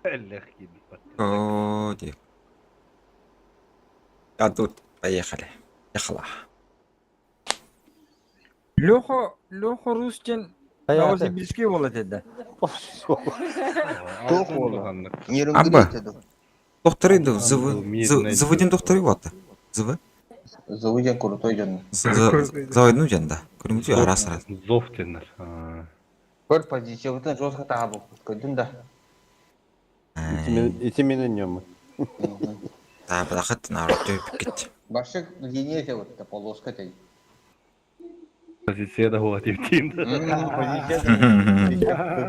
Эллэх киирбит. О, дип. А тут поехали. Ехала. Леха, Леха Рус диэн Новосибирский уола этэ да. Туох уола? Абба. Докторы да, заводим докторы вот. Зв. Заводим крутой дьон. Заводну дьон да. Көрүҥүтү араас араас. Зов диэннэр. Көр позициябытын жестко таабыппыт көрдүн да. Ити менен ньоммут. Таабылахыт народ төйпүккит. Башык линия тебытта полоска тей. Позиция да хуа типтиин. Позиция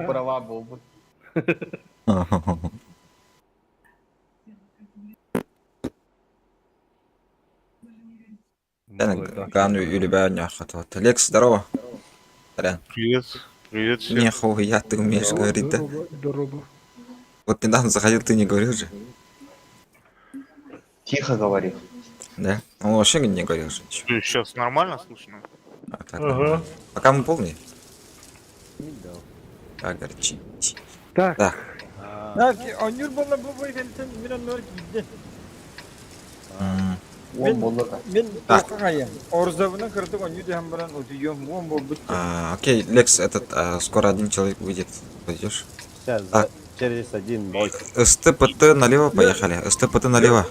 права буолбут. Ган үлүбээн ньааххат. Лекс, здорово. Сорян. Привет. Привет всем. Нихуя ты умеешь говорить, да? Здорово. Вот недавно заходил, ты не говорил же. Тихо говори. Да? Он вообще не говорил же ничего. Сейчас нормально слышно? А, так, Ага. Пока мы полный. Так, говорит, чи, чи. Так. Так. Онньуур буолла бу бу кэнтэн мин оннугар киирдим. М, Уон буолла да. Мин Так. туохха хайыам. Орзабынан кыратык онньуу түһэн баран утуйуом уон буолбут. а, окей, Лекс, этот, а, скоро один человек выйдет. Пойдешь? Сейчас, Так. через один бой. СТПТ налево поехали. СТПТ налево.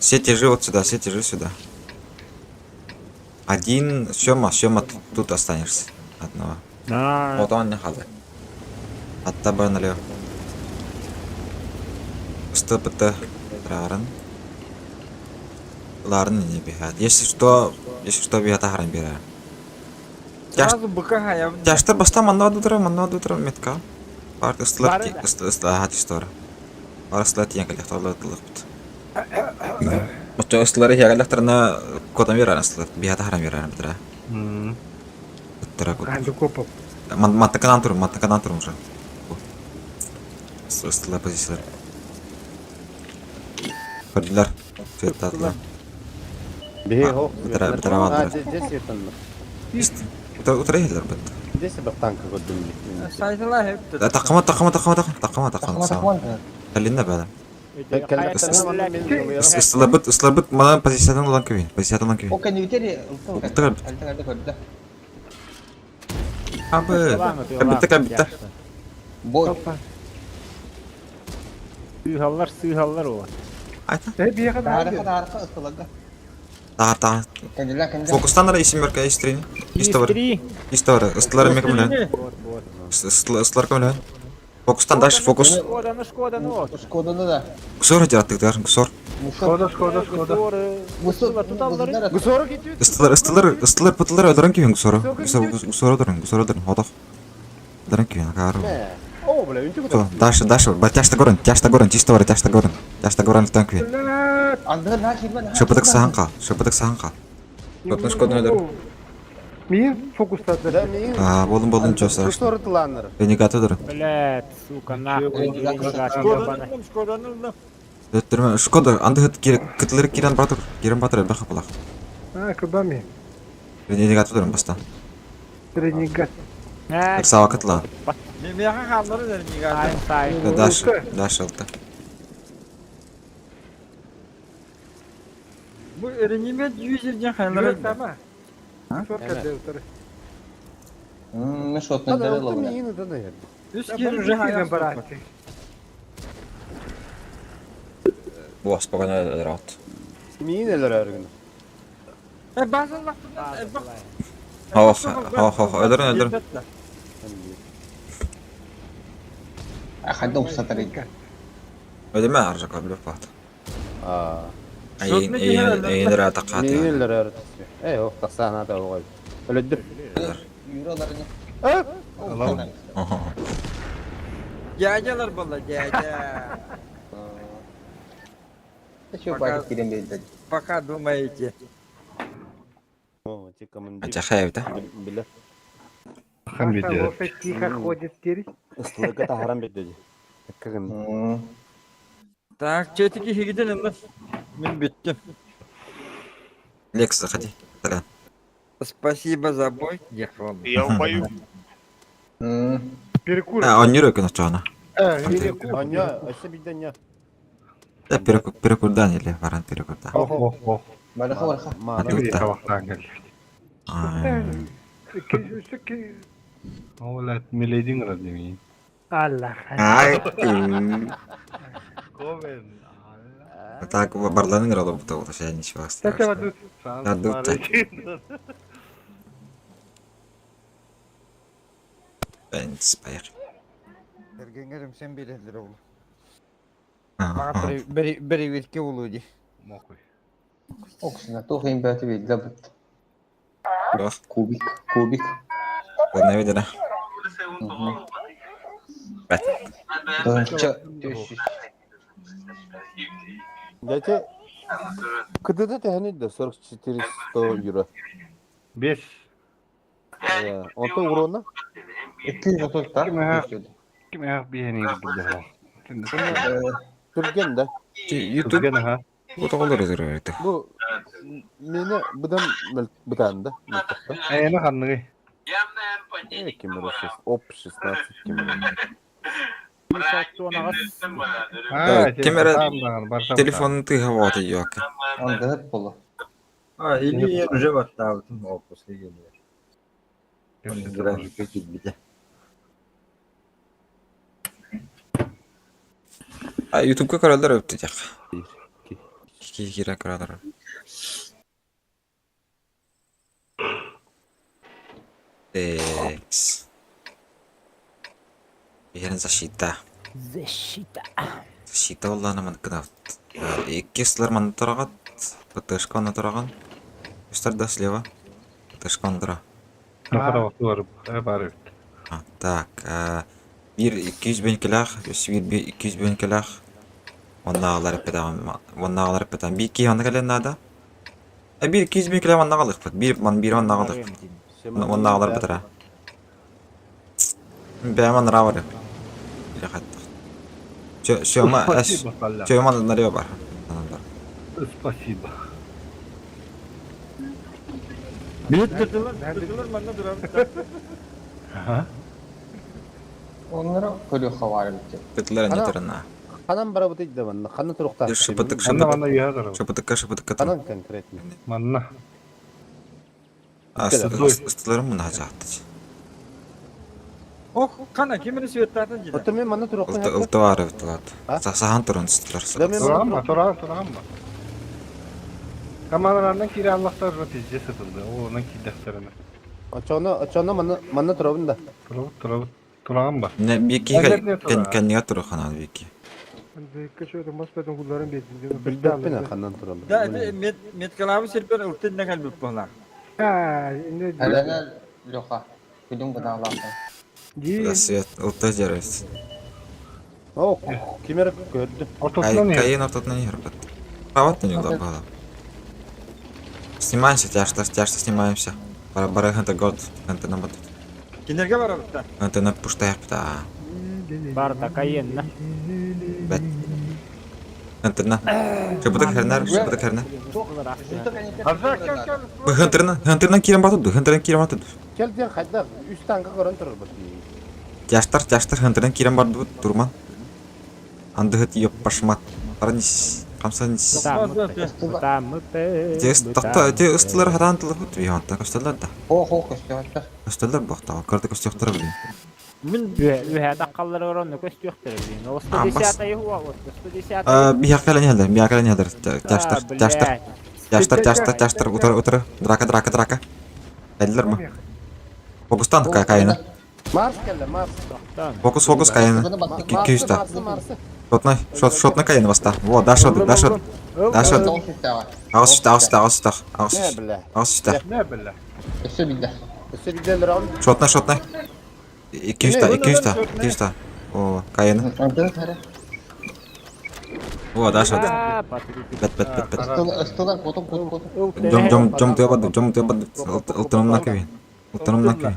Все тяжи вот сюда, все тяжи сюда. Один, Сема, Сема, тут, тут останешься. Одного. Вот он не халы. Аттаба налево. СТПТ. Раран. Ларн не бегает. Если что, если что, бегает Ахран бегает. Сразу быка хайабын. Тяжтар баста манна дутра, манна дутра метка. Бар ыстылар Бары да. ыстылар хатистора. Бар ыстылар тиен калехтарлар тылыпт. Отто ыстылар хәгаләхтәрнә котам бирән ыстылар. Бихата харам бирән битра. Уттара кот. Канды копов. Маттаканан тур, маттаканан тур уже. Ыстылар позициялар. Көрдүләр. Светтатлар. Биһи хох. Битра битра вандыр. Здесь ертанна. Утра утра елләр бит. Здесь бер танка көрдүм. Сайтала хеп. Такама такама такама такама такама такама. Калинна бәдә. Ыстылабыт, ыстылабыт, мана позициядан улан кебин, позициядан улан кебин. О, кэннибитери Уттар. Абы, кабитте, кабитте. Бой. Сыыһаллар, сыыһаллар ол. Айта. Э, биэхэ Таарыха таарыха ыстыларга. Та, та. Кэннилэ кэннилэ. Фокустан ара исимерка истрини. Истовар. Истовар. Ыстылар мекем белән. Ыстылар кем белән. Фокустан дальше фокус. Шкоданы, Шкоданы от. Шкоданы да. Кусор жараттыктар, кусор. Шкода, Шкода, Шкода. Гусору кетүү. Ыстылар, ыстылар, ыстылар пытылар öldürен кебин кусору. Кусор, кусор öldürен, кусор öldürен. Ходох. Öldürен кебин, акар. О, бля, үнтү Всё, Дальше, дальше. Ба, тяжто горын, тяжто горын, чисто бар, тяжто горын. Тяжто горын өтөн кебин. Андыгы на кирмен. Шыпытык сахан кал, шыпытык сахан кал. Шкодны, шкодны öldür. Мин фокустады. Да, мин. А, болдум, болдум, ничего страшного. Гусору тыланнар. Ренегат öldürün. Блядь, сука, нахуй. Ренегат, ебаный. Шкоданы ылдым. Өттүрмө, Шкода, анды хыт кытлыры кирен батыр, кирен батыр, баха булах. А, куда ми? Ренегат öldürün баста. Ренегат. Сава кытла. Миэхэ хааллары да Сайын, сайын. Дальше, дальше алты. Бу реанимет юзер диэн хайалара. Сама. Сорка деутер. Мм, шотны дәрелі. Мин да наверное. Үс киһи уже хайа баратты. Бу спокойно рот. Мин элер өргүн. Э базаллах. Хо, хо, хо, öldürün, öldürün. Хадда усатарыйка. Öldürme arjak abi pat. А. Айын, айын, айын ратакат. Мин элер өргүн. Эй, ох, тасана да ой. Өлөдүр. Юраларны. Дядялар буолла, дядя. Еще барып кирен берди. Пока думаете. О, ти командир. Ача хайбта. Биле. Хан Маша лошадь тихо ходит теперь. Ыстылыгы тахарам бит Кыгын. Так, четики хигиден ыллым. Мин бүттүм. Лекс, заходи. Сорян. Спасибо за бой, Дехрон. Я в бою. А, Перекур. он не рөкөн очоона. Аня, өссө биден Да, перекурдан или вариант перекурда. Ох, ох, ох. Барыха, барыха. Мана. Ким табақтан келді. Үсті Ол әт милейдің ұрады демейін. Аллах. Ай. Ковен. Так, барланын ролы бу тогда, я ничего страшного. Надутта. Бенц, поехали. Эргенгерим сен берелер ол. Ага. Бери болу ди. Мокуй. Оксина, тух им бәті бейді бітті. Ох, Кубик, кубик. ладно, видели. Бет. Донча, төші. Дядя, КДД тәһәне дә 44 100 евро. Бес. Онто урона 230 тар. Ким аяқ бейін еңді түрген да. YouTube Ага. вот оғылыр өзір Бу мені бұдан бұдан да. Мөлтөктө. Әйені қанныгы. Кемер 6, оп 16 кемер. Кемера Телефонын тыға вот ее. Андығыт болу. А, или я уже баттабытым ол после келер. Графика килбите. А YouTube'ка көрөлөр өптү жак. Кира көрөлөр. Экс. Берен защита. Защита. Защита олланы манкына. Икки слар манытарагат. ПТшка натараган. Үстер да слева. ПТшка андыра. Бар. А, так, бир 200 бен келах, бир 200 бен келах. Онна алар петам, онна алар петам. Бир ки анда келен надо. А бир 200 бен келах онна алык. Бир ман бир онна алык. Онна алар бетера. Бәман равар. Или хатта. Чё, чё, ма, Спасибо, Салля. чё, ма нарева бар. Спасибо. Билет тытылар, тытылар манна дурам. Ага. Onlara көрі хавары бітті. Петлер не турна. Ханан бара бут идде манна. Ханан турукта. Шыпытык, Манна шыпытык. манна үйе тұрып. Шыпытыкка, шыпытыкка. Ханан конкретно. Манна. А, ыстыларым мына жатты. Ох, кана кимини светтатын жида. Отто мен манна турукта. Ылты ылты бар ылтылат. А? Сахан турун ыстылар. Да мен Тұрған ба, тұрған, тұрған ба. Камаларынан кире Аллахтар уже пизде сытылды. О, оның киддәхтеріне. Очоно, очоно манна манна турабын да. Тұрып, тұрып, тұрған ба. Не бики Әлер не тура? кәннига туру ханан бики. Билбеппин ханан турабын. Да, мет меткалабы серпер ылтын нагал бүп болар. Әләнә Леха. Күлің бұна алақы. Да свет ылты жерес. О, кемер көрдү. Ортасынан не? Кайын ортотuna не храпат. Прават не удобно было. Снимаемся, тяжко, тяжко снимаемся. Бара бара ханта год, ханта на бат. Кинерге барабыт да. Ханта на пуштая пта. Бар да кайенна. Бет. Ханта на. Шыбытык хернер, шыбытык хернер. Бу хантерна, хантерна кирен батуду, хантерна кирен батуду. Кел ден хайда үч танка көрөн турар бут. Тяштар, тяштар, хантерна кирен батуду, турман. Анды хат ёп пашмат. Парнис, камсанис. Те тақта, те ыстылар хатан тылы бут, вианта косталар да. Хо, хо, көсті. Косталар бақта, карта костяктар блин. Мин Үһә таққаллар оронны көз түйөхтер блин. О А, бас. 110 хуа, 110. Бияққала не хәлдер, бияққала не хәлдер. Тяштар, тяштар, тяштар, тяштар, тяштар, утыр, утыр. Драка, драка, драка. Хәлдер ма? Фокустан кайны. Марс келди, Марс. Фокус, фокус кайны. Күйісті. Марсы, Марсы. Шотна, шот, шотна кайны баста. Во, да шот, да шот. Да шот. Ағыс үсті, ағыс үсті, ағыс үсті, ағыс Не үсті. биле. Ағыс үсті. Не білі? Өсі білді. Өсө билдер раунд. Шотна, шотна. 200, 200, 200. О, кайны. Андығыт әрі. О, да шот. Бет Бет, бет, бет, бет. Ыстылар, котым, котым, котым. Жом, жом, жом тыя бады, жом тыя бады. Ылтырымна кебин. Ылтырымна кебин.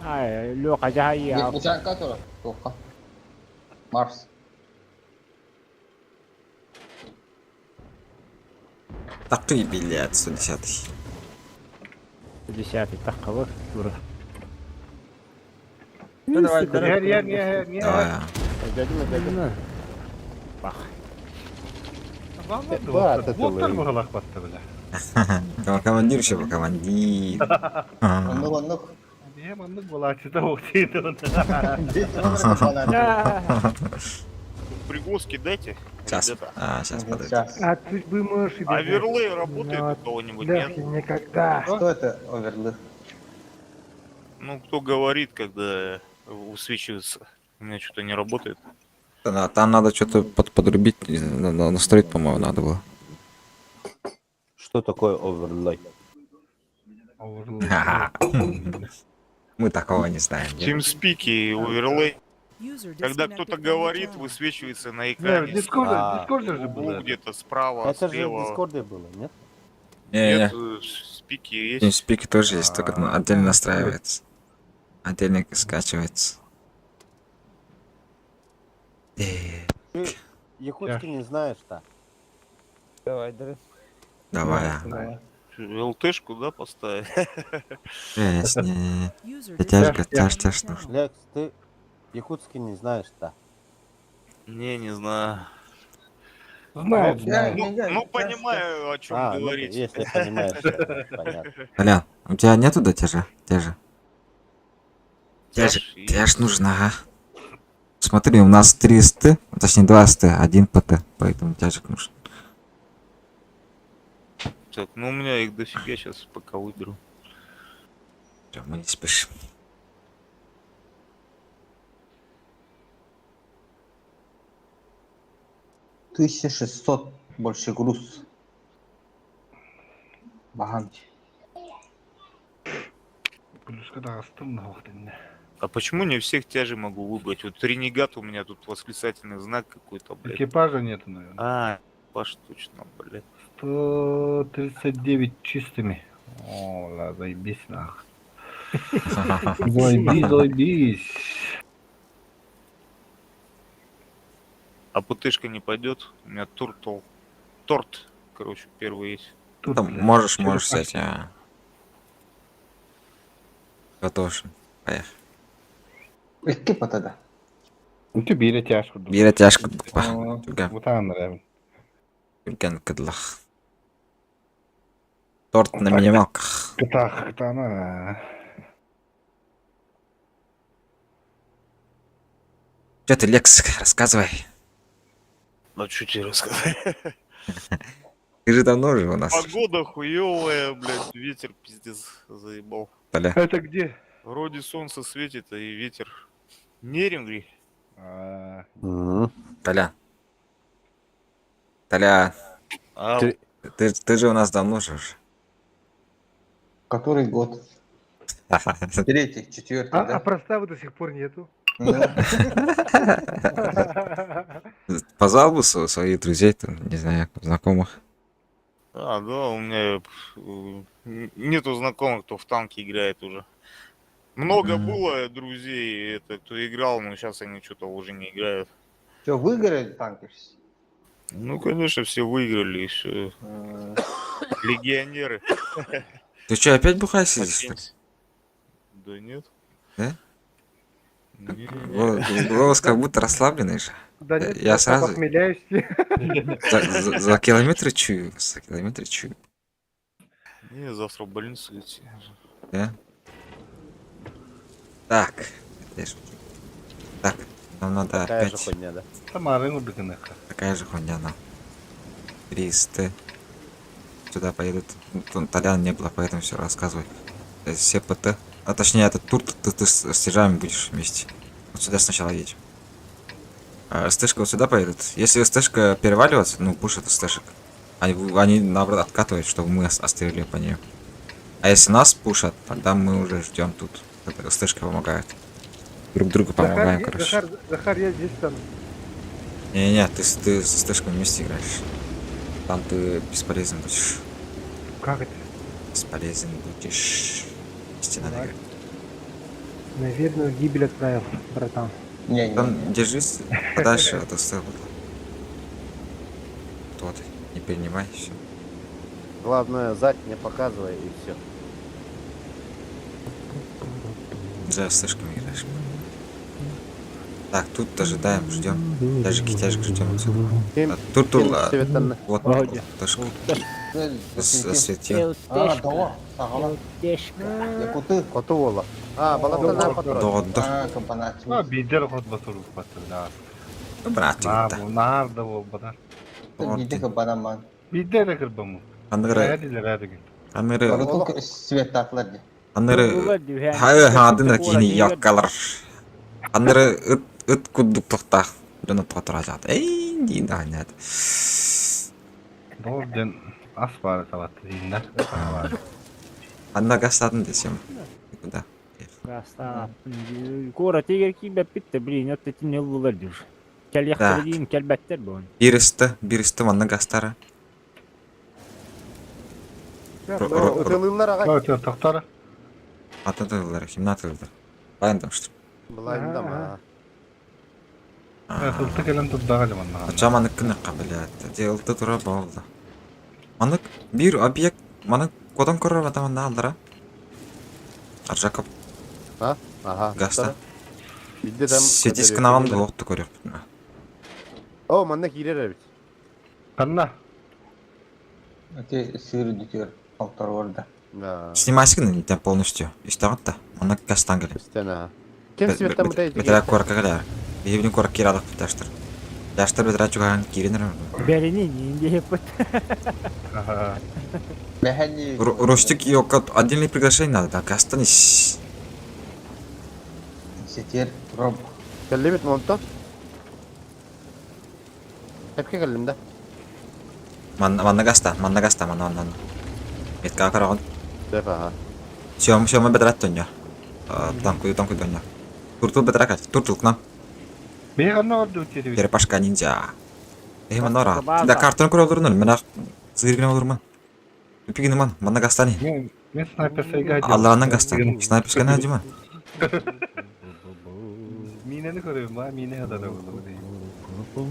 Ай, Лёха жахай. Бучанка тұр. Тоққа. Марс. Такый билет, 110. 10 таққалы тура. Давай, Ер, ер, не, не. Давай. Дядя, дядя. Бах. Бата Боттар тылы. быһалаах батта бля. Командир еще был, командир. Оннук оннук. Не, маннык буолааччыта уктейді. Пригоски дайте. Сейчас, Ребята. а, сейчас подойду. Сейчас. От судьбы можешь и А бежать. оверлей работает Но у кого-нибудь, Лехи нет? никогда. Что это оверлы? Ну, кто говорит, когда высвечивается? У меня что-то не работает. Да, Там надо что-то подрубить, настроить, по-моему, надо было. Что такое оверлей? Мы такого не знаем. В TeamSpeak и оверлей. Когда кто-то говорит, высвечивается на Не, в экране. Дискорде, А. в Дискорде же В углу было. где-то справа, Это же в слева. Дискорде было, нет? Не-не, Нет, в спике есть. TeamSpeak тоже есть, только отдельно настраивается. Отдельно скачивается. Ты якутский не знаешь-то. Давай, давай. Давай. а. ЛТшку, да, поставить? Жесть, не-не-не. Тяжко, тяж, тяж нужно. Лекс, ты якутский не знаешь-то. Не, не знаю. Знает, знает. Ну, ну, понимаю, о чем А, ну, говорить. если понимаешь, то понятно. Толян, у тебя нету да тяжа? Тяжа. Тяж, Тяж и- тяж нужна, ага. Смотри, у нас 3 СТ, точнее 2 СТ, 1 ПТ, поэтому тяжик нужен. Так, ну у меня их дофига сейчас пока выберу. Всё, мы не спешим. Тысяча 1600 больше груз. Баганти. Плюска да астым на вақтында. А почему не всех тяжей могу выбрать? Вот ренегат у меня тут восклицательный знак какой-то, блядь. Экипажа нету, наверное. А, Паш, точно, блядь. 139 чистыми. О, ла, заебись нах. Заебись, заебись. А ПТшка не пойдет? У меня туртол. Торт, короче, первый есть. Тут, Там бля, можешь, можешь черепашки. взять, а. Готов. Поехали. Экипа тогда. Ну, ты бери тяжку. Бира тяжко. Туга. Вот она нравится. Түрген кыдлах. Торт на минималках. Кытах, кытана. Че ты, Лекс, рассказывай. Ну, что тебе рассказать? Ты же давно уже у нас. Погода хуевая, блядь, ветер пиздец заебал. Толя. Это где? Вроде солнце светит, а и ветер. Нерингри. А, Мгм. Толя. Толя, А, Ты- ты же у нас давно же уже. Который год? Третий, четвертый, А, а да? проставы до сих пор нету. Ну, Позвал бы своих друзей, там, не знаю, знакомых. а, да, у меня нету знакомых, кто в танки играет уже. Много Мгм. было друзей, это, кто играл, но сейчас они что-то уже не играют. Что, выиграли танки? все? Ну, конечно, все выиграли, и все. М, Легионеры. Ты что, опять бухаешь на сидишь? что ли? пенсии. Да нет. Да? Не. Голос как будто расслабленный же. Да нет, Я просто сразу- похмеляюсь. За километры чую, за километры чую. Не, завтра в больницу идти. Да? Так, это я шучу. Так, нам надо Такая же опять хуйня, да? Самары убеганы. такая же хуйня нам. 300. Сюда поедут. Ну, Тут Толян не было, поэтому все рассказывай. Все ПТ. А точнее, этот тур ты с тяжами будешь вместе. Вот сюда сначала едем. А, СТшка вот сюда поедет. Если СТшка переваливается, ну пушат СТшек. Они наоборот откатывают, чтобы мы отстрелили по ней. А если нас пушат, тогда мы уже ждем тут. Это СТшка помогает. Друг другу помогаем, Захар, я- короче. Захар, Захар, я здесь там. Не-не, ты с СТшкой вместе играешь. Там ты бесполезен будешь. Как это? Бесполезен будешь. Вместе надо Так. играть. На верную гибель отправил, братан. Не, не, Там не. держись подальше от СТ. Вот, не перенимай, все. Главное, зад не показывай и все. За СТшками играешь. Так, тут ожидаем, ждем. Тяжики, тяжик ждем отсюда. Ким? А, Тут, тут, Ким а, светанна? вот, Вроде. точка. Светил. А, доҕор, саҕала. ЛТшка. Якуты. Хоту буолла. А, балаттан Доҕор. хоту. Доҕордор. А, компанач. А, биирдэр хот басыр укпаттыр да. Братик, Наар да. наар да буолбатар. Биирдэ кыбанамман. Биирдэ эрэ кырбаммыт. Аннары, Эрдилер эрдигин. аннары, Барытын светтаатылар дии. аннары, хайы хаадын кини яккалар. Аннары ыт ыт курдук тохтаах дьоно тоҕотор Эй, диин даҕанньаат. Доҕор диэн ас баара табатты дииннэр. Анна гастатын десем. Куда? Куорат егер киирбэппит да, блин, от этин ыллылар дии. Кэлиэхтэрэ Так. диин кэлбэттэр буон. Биир ысты, биир ысты манна гастара. Ытылыыллар аҕай. Тохтор. Атын тыллар, кимнә тыллар? Баян там что? Былайында ма. Ылты кэлэн турдаҕа дьэ манна. Ача маннык гыныахха, блядь. Дьэ ылты тура буолла. Маннык биир объект маннык куотан көрөр бата манна аллара. Аржаков А? Аха. гаста. Бидде там. Сетис кынаҕын дуоқту көрүөхпүт. О, манна киирэр эбит. Ханна? Ити сыр бүтүөр алтар да. Да. Снимайся гын полностью. Истэҕит да. Маннык гастан кэлин. Истэн аха. Ким светтан бутay? Бэтэрэ куоракка кэлээр. Биһибин куорак киирэ алахпыт таштар. Таштар бэтэрэ чугаһан киирин эрэ. Бэрини диэппит. Аха. Бэһэнни. Ростик ёкка отдельное приглашение надо, да, гастан ис. Сетер роб. Кэллибит монто. Хепке кэллим да. Манна манна гаста, манна гаста, манна манна. Метка карагон. Деп аха. Сём сёма бэтрат тонья. Танку танку тонья. Туртул бэтрак, туртул к нам. Бии ханна орду тири. Черепашка ниндзя. Эй, манора. Да картон көрө олорун, мен ақ сыйыргына олорман. Үпигин ман, манна гастани. Мен мен снайпер сайга. Аллаанан гастан. Снайперская надима. Минени көрөм ла, мине хадара болду.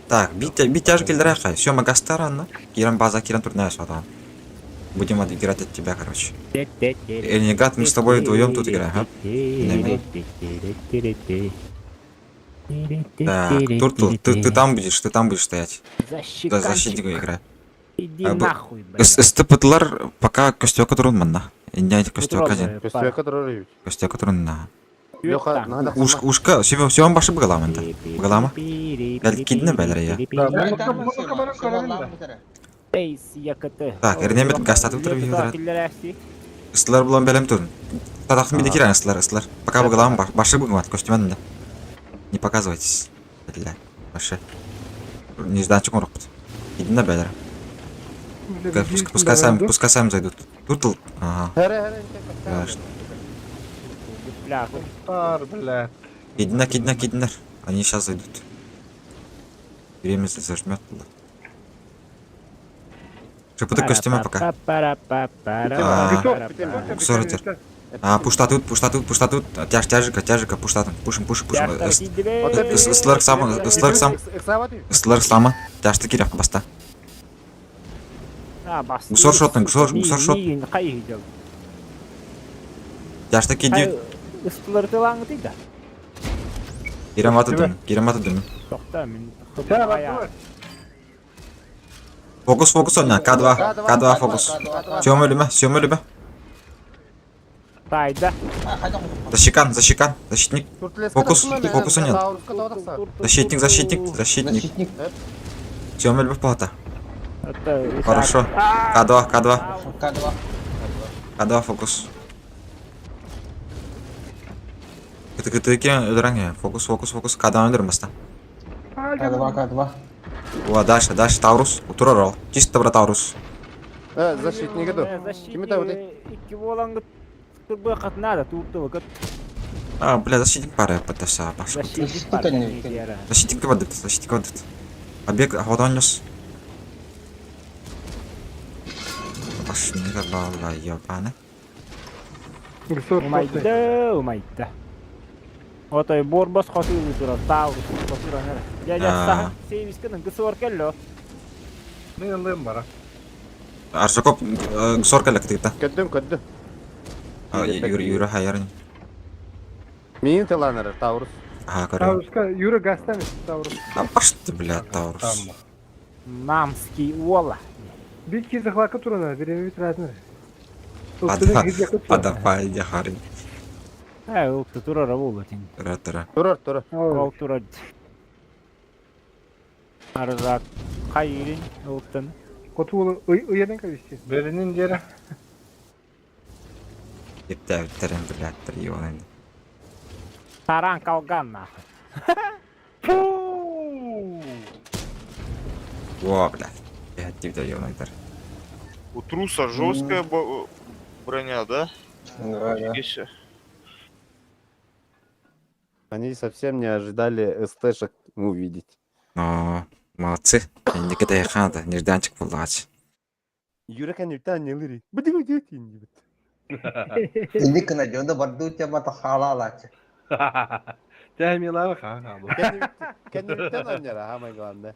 Так, бит бит тяжкий килдер хай. Сёма гастара, анна. Киран база, Киран турная сатан. Будем отыграть от тебя, короче. Эльнигат, мы с тобой вдвоем тут играем, а? Так, Туртул, ты там будешь, ты там будешь стоять. Да, защитника играй. Иди А, нахуй, блядь. СТПТлар пока костёка турун манна. Иння костёка один. Көстүөккэ турар эбит. Костёка турун на. Леха, надо Уш, ушка, все, все башы быгалама да. Быгалама. Гел кидне бәлер я. Так, эрнемет гастатып туруп йөрөр. Ыстылар булан бәлем турун. Татахын биде кирән ыстылар, ыстылар. Пока быгалама башы быгмат костюман да. Не показывайтесь. Бля, башы. Нежданчик урыкпыт. Кидне бәлер. Пускай сами, пускай сами зайдут. Туртл. Ага. Хәрэ хәрэ. Конечно. Тар, блядь. Киднер, киднер, киднер. Они сейчас зайдут. Время зажмет. Шепоты костюмы пока. Кусор А, пуштатут, пуштатут, пуштатут. Тяж, тяжика, тяжика, пуштатун. Пушим, пушим, пушим. Сларк сам, сларк сам. Сларк сама. Тяжты киряк баста. Гусор шотный, гусор, гусор шот. Тяжты киди. Кирем ваты дым, кирем ваты дым. Фокус, фокус, он, К2, К2 фокус. Сём өлүмэ, сём өлүмэ. Тайда. Защикан, защикан, защитник. Фокус, фокуса нет. Защитник, защитник, защитник. Защитник. Сём өлбө палата. Хорошо. К2, К2. К2. К2 фокус. Кыты кыты кен өлөрәң Фокус, фокус, фокус. К2 өлөрөм баста. К2, К2. О, дальше, дальше Таурус. Утурар ол. Чисто бра Таурус. Э, защитник иду. Кими табыты? Икки болан надо, тур А, бля, защитник пара ПТС, баш. Защитник Защитник вадыт, защитник вадыт. Побег, а вот он нес. Баш, не забала, ёбаны. Умайда, умайда. Отой борбос хоту тура, Таурус хоту Я я саха сейвискenen гысор келло. Мен ылым бара. Аржакоп, сорка лектыта. Көттүм, көттүм. Юра, юра, хаярын. Мин тыланыр, Таурус. Аха, көрөм. Тауруска, Юра гастами, Таурус. А пошти, бля, Таурус. Там. Намский уола. Бик киз захватка турана, время разное. Ада, ада, иди харин. Э, ол турара буолла тин. Тура, тура. Турар, турар. Ол турар. Арзак хайырин ылтын. Хоту ыйадан кавести. Беринин диэри. Иптээбиттэрин билээттэр ионын. Таран калган нахуй. Фу! Во, блядь. Эһэттибит ионайдар. У труса жесткая броня, да? Да, да. Нифига себе. Они совсем не ожидали СТ-шек увидеть. Но, молодцы. Инники тэйханата, нежданчик буллаач. Юра кэнниттэн анньылыр. Быдыгы диэт Инник гына дьоно бардыы тема хаалаалааччы. Тэһмилаaba хаан хаалу. Кэнниттэн анньара, самое главное.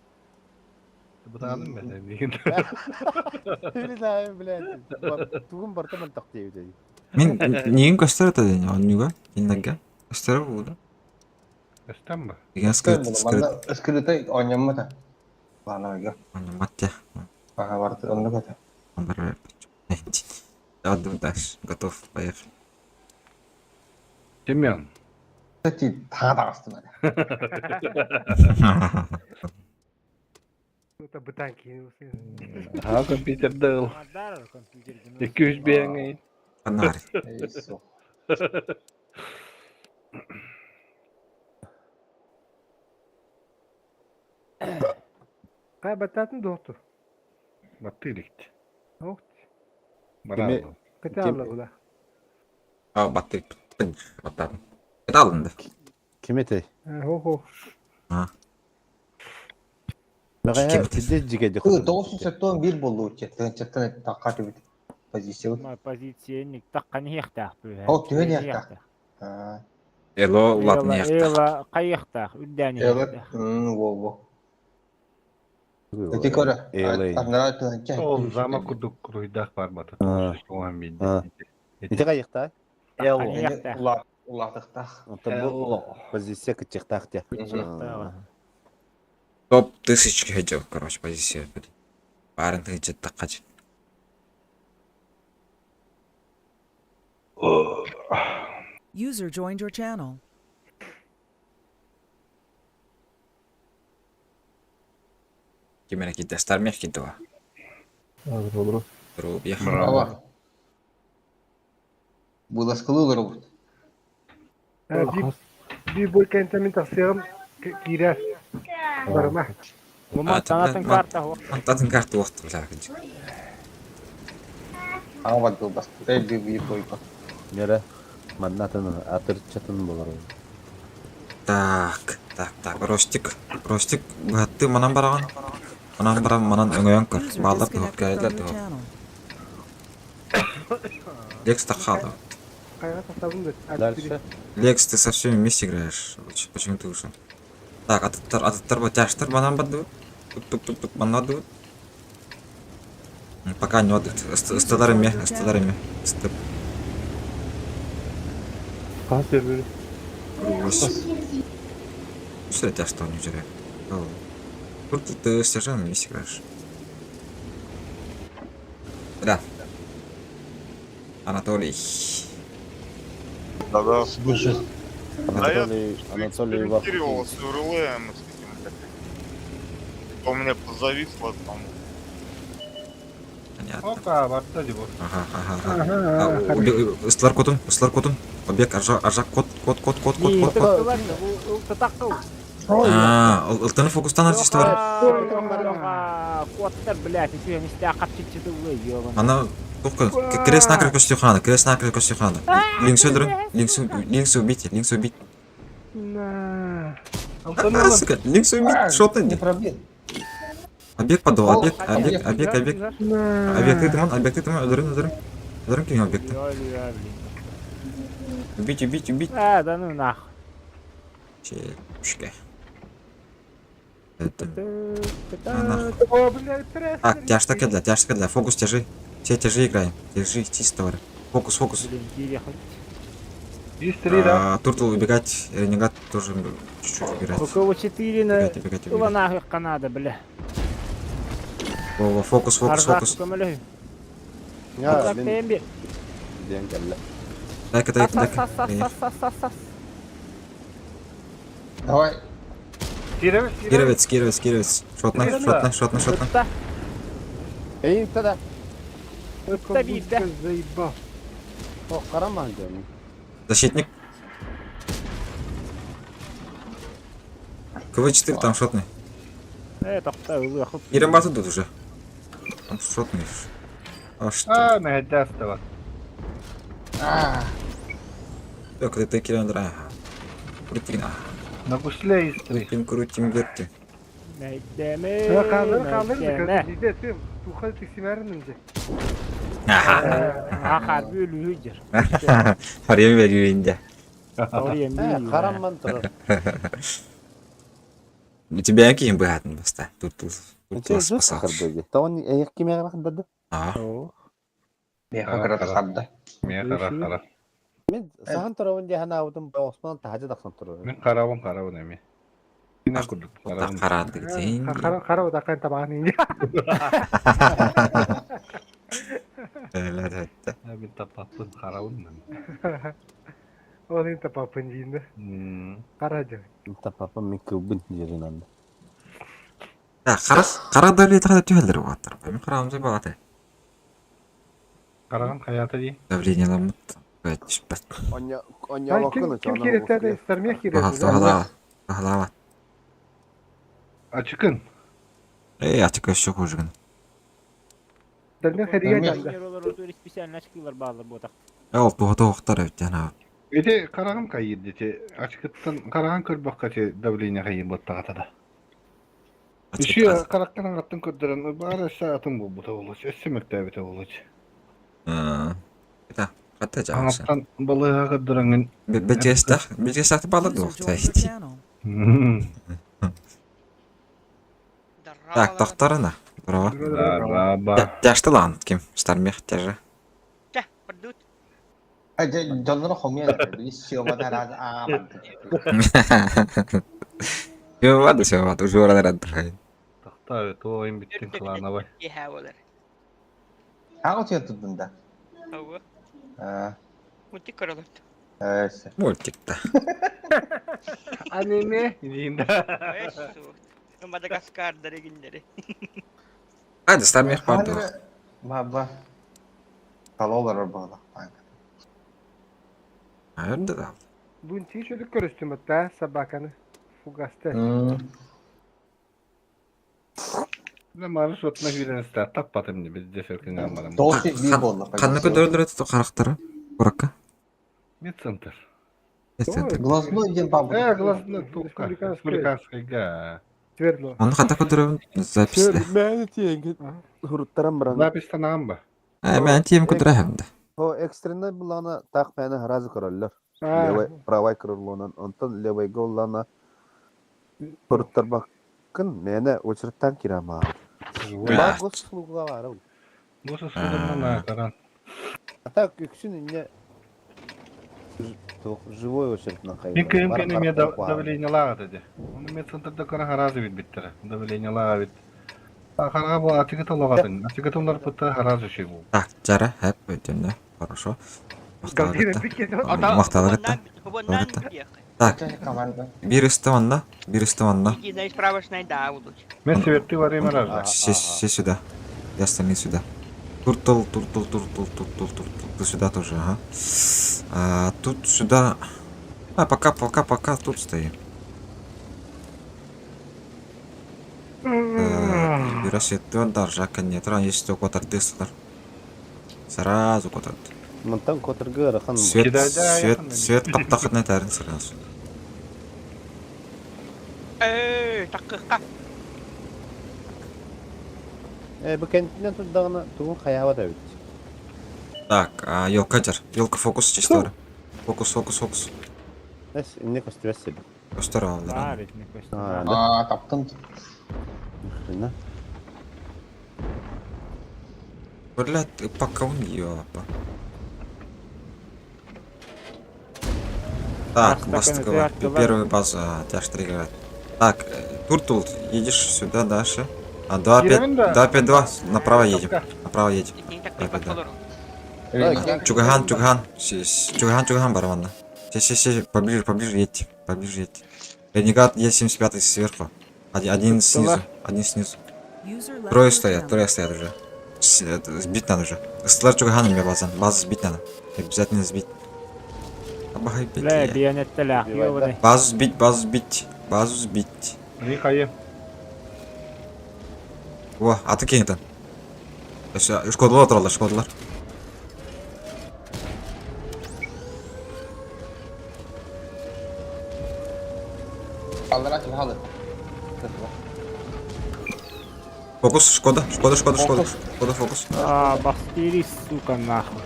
Бытаанын бэтэ миигин. Не знаю, блядь. Тугун барта мөлтөх диэбит. Мин ниин көстөр этэ день оннуга, иннагга. Көстөр бууда. Көстөн ба? Деген скрыт, скрыт. Манна скрытай оонньоммута. Лаанарга. Онньоммат Аха барыта оннук этэ. Одну дальше. Готов, поехали. Семен. Кстати, таҥа таҕыстым этэ. Это бытанки. Аха компьютерда ыл. Мадар компьютер. 200 биэҥэй. Анар. Эй, суох. Кай баттатын доктор. Баттыыликт. Ох, Бараалла. кыта алла була. А, баттык. Баттадым. Это алынды. Ким этэй? Хо хо. Мага тидде жиге 971 буоллу тыһынчаттан тахха түбүт позиция. Позиция ник таққан ехтах бу. Ол түһэн иэхтаах. Аа. Эло улатын яхта. Эла кайыхтах, үрдән Эла ехтах. во во. Эти көрө. Анара тыһынча. Ол замок курдук куруйдаах бар бата. А. Оған бейді. А. Ити кайыкта? Эло. Ехтах. Улаатыктаах. Онтон бу позиция кытчыктаах те. Топ тысячки хотел, короче, позиция. Барын тысяча такач. User joined your channel. Кимена китте стармех китова. Рубья. Браво. Буласкылы робот. Би бой кентамин тахсыгым кирер. Барма. Бу танатын карта хо. Антатын карта уақыт бля. Ага барды бас. Эй би би бойко. Нere? Маннатын атырчатын болар. Так, так, так, Ростик, Ростик, ты манан бараган. Манан баран, манан өңөйөн көр. User Балдар disconnected туһуп from кэлэлэр your туһуп. channel. Лекс таххала. Кайга тахсабын да. Дальше. Лекс, ты со всеми вместе играешь. Почему ты ушел? Так, атыттар, атыттар, батяштар, банан бадды. Тук-тук-тук-тук, банан Пока не отдых. Стадарами, стадарами. Степ. Что это что не вчера? Тут ты с сержаном вместе играешь. Да. Анатолий. Да-да. Да я Анатолий, Анатолий Иванов. экспериментировал с УРЛМ с этим. У меня зависло там. Понятно. Опа, барта дебо. Ага, ага, ага. Ыстылар котун, ыстылар котун. Объект аржак, аржак, кот, кот, кот, кот, кот, кот, кот. А, ылтыны фокустан артисты бар. Коттар, блядь, еще не стя капчичи ёбан. Ана, только крест накрыл костю хана, крест накрыл костю хана. Линкс өлдүрүн, Линкс, Линкс убейте, Линкс убить. На. А, сука, Линкс убить, шо ты? Не пробил. Объект подал, объект, объект, объект, объект. На. Объекты тыман, объекты тыман, өлдүрүн, өлдүрүн. Өлдүрүн ким объекты? Убить, убить, убить. А, да ну нахуй. Чепушка. Это... А, нахуй. О, блядь, пресс. Так, тяжко кедля, тяжко кедля, фокус тяжи. Все тяжи играем. Тяжи, чисто говоря. Фокус, фокус. Блин, кире хоть. Есть три, да? А, Туртл убегать, Ренегат тоже чуть-чуть убирать. Кого 4 на Убегать, убегать, убегать. ыланаахыхха наада, бля. Во, во, фокус, фокус, Ардаах фокус. көмөлөһү. Я, Так мин тэйэн биэр. диэн кэллэ. Дай-ка, Ас дай-ка, ас дай-ка. ас ас Ренег. ас ас ас ас. Давай. Кировец, Кировец. Кировец, Кировец, Кировец. Шотно, Кировец. шотно, шотно, шотно. Ытта. Эйин тада. Ытта биирдэ. Заебал. О, караман диэн. Защитник. КВ-4 там шотный. Э, тохто ылыахыт. Кирен тут уже. Там шотный. А что? А, мэһэдэ астабат. А, Так, это Кирен Ага. Крутим, а. На гусле есть три. Крутим, крутим, вертим. Мэйдэмэ. Хааллар хааллар Мэйдэмэ. Биде тым. Тухал тиксимәрин инде. Аха, бөлүү жер. Харьям верюинде. Орыйын Э, бүү. караман турар. У тебя какие богатый баста? Тут тут тут Че вас жок спасал. хардыги. Тоон эйх кимеге бакындады. А, меха кырат хадда. Мия хара хара. Мен сахан турабын диэн ханаабытым Осман таһадьа тахсан турар. Мин карабын карабын эми. Кина курдук так карабын. карадык день. Хара хара удакан табагын инде. Мин таппаппын карабын мен. Оның тапапын дейінде. Қара жа. Тапапа мен кылбын жерин анда. Так, харас, карада ли тахада түһэлдер уаттар. Мен карамзы багаты. Караган хаята ди. Давление ламыт. Түшпәт. Оня оня Ким ким керетті стармех Бахал, керетті. бахала. Бахалава. Ачыкын. Эй, ачык өшчө хужыгын. Стармех хәрия жанды. Специально очкилар баалар буотах. Ол туһата охтар өттен Эти караган кайыр дети. Ачыкыттан караган көрбөккө те давление кайыр боттагата да. Иши караккан аңаттан көрдөрөн бары саатын болбута болуч. Өссө мөктөбүтө болуч. Это, хатта жакшы. Аңаттан балыга көрдөрөнгөн. Бечестах, бечестах балар User дух. joined your channel. Так, тохторына. Браво. Раба. Тяжты лан ким? Стармех тяжи. Дьоннору хомуйан сиомада раз аа Все, все, ладно, уже рад рад. Тохтаа тоойн биттин кланабай. Аҕа тиэртудун да. Аа. Эс. Мультик да. Аниме диин Hadi Стармех бар дух. Баба. Талолар буола. Айырды да. Бун тишелік көрістім атта собаканы. Фугасты. Мары шотна хүренсте таппатым деп бизде феркин амарам. Тоғыз бир буолла. Канны көдөрөлөр өтө карактары. Куракка. Медцентр. Центр. Глазной диэн бабы. Э, глазной тупка. Республиканская. Республиканская. Свердло. Оны ката көдөрөбүн записте. Мени тиенги хуруттаран баран. Запись танаган ба. Э, мен тием көдөрөһөм да. О экстренный булана так мени разы көрөллөр. А, Левой правай көрөллөнөн, онтон левой голлана хуруттар баккын мени очерттан кирама. Бар госуслуга бар. Госуслугунан каран. А так үксүн эмне живой очереднан кайра. Мен кем кем эме давление лага деди. Оны медцентрда каран харазы бит биттер. Давление лага бит. Харага бу атыгы толагатын. Атыгы толар пытта харазы шей бу. Так, жара, хеп өтөндө. Хорошо. Галтина Макталар биккен. Макталар Так, бир үстө онда, бир үстө онда. Мен себепти бар эме разы. Все, все сюда. И остальные сюда. Туртл, туртл, туртл, туртл, туртл. Ты сюда тоже, ага. А, тут сюда. А, пока, пока, пока тут стоим. Бюросеттен даржака нет. Ран есть только котар Сразу котар. Мынтан котыргы ырахан. Свет, Кидайда свет, якын свет каптахытна тәрін сразу. Э бу кентинен турдагына тугун хаяба да бит. Так, а, елка жар. Елка фокус чисто. Фокус, фокус, фокус. Эс эмне көстүбэс себе. Көстөр алдар. Бар этне көстү. А, да. Аа, таптым. Хрена. Блядь, пока он ёпа. Так, Бастакы Бастакова. аттылар. Первая база, тяж 3 говорят. Так, Туртул, едешь сюда дальше. А, 2, 5, Киирэн да. 2, 5, 2, направо едем. Направо едем. 2, 5, 2. Чугахан, Чугахан, Чугахан, Чугахан, барабанна. Все, все, все, поближе, поближе едьте, поближе едьте. Ренегат Е75 сверху. Один, один снизу, один снизу. User left Трое your стоят, channel. трое стоят уже. Сбить надо уже. Стлар Чугахан у меня база, базу сбить надо. Обязательно сбить. Абахай, Лэ, бить. биэнеттелээх, ёбаный. Базу сбить, базу сбить, базу сбить. Михаил. О, а ты кинь там. Шкодалар тураллар, шкодалар. Аллара ким халы. Фокус, Шкода, Шкода, Шкода, Шкода, Шкода, фокус. А, бастири, сука, нахуй.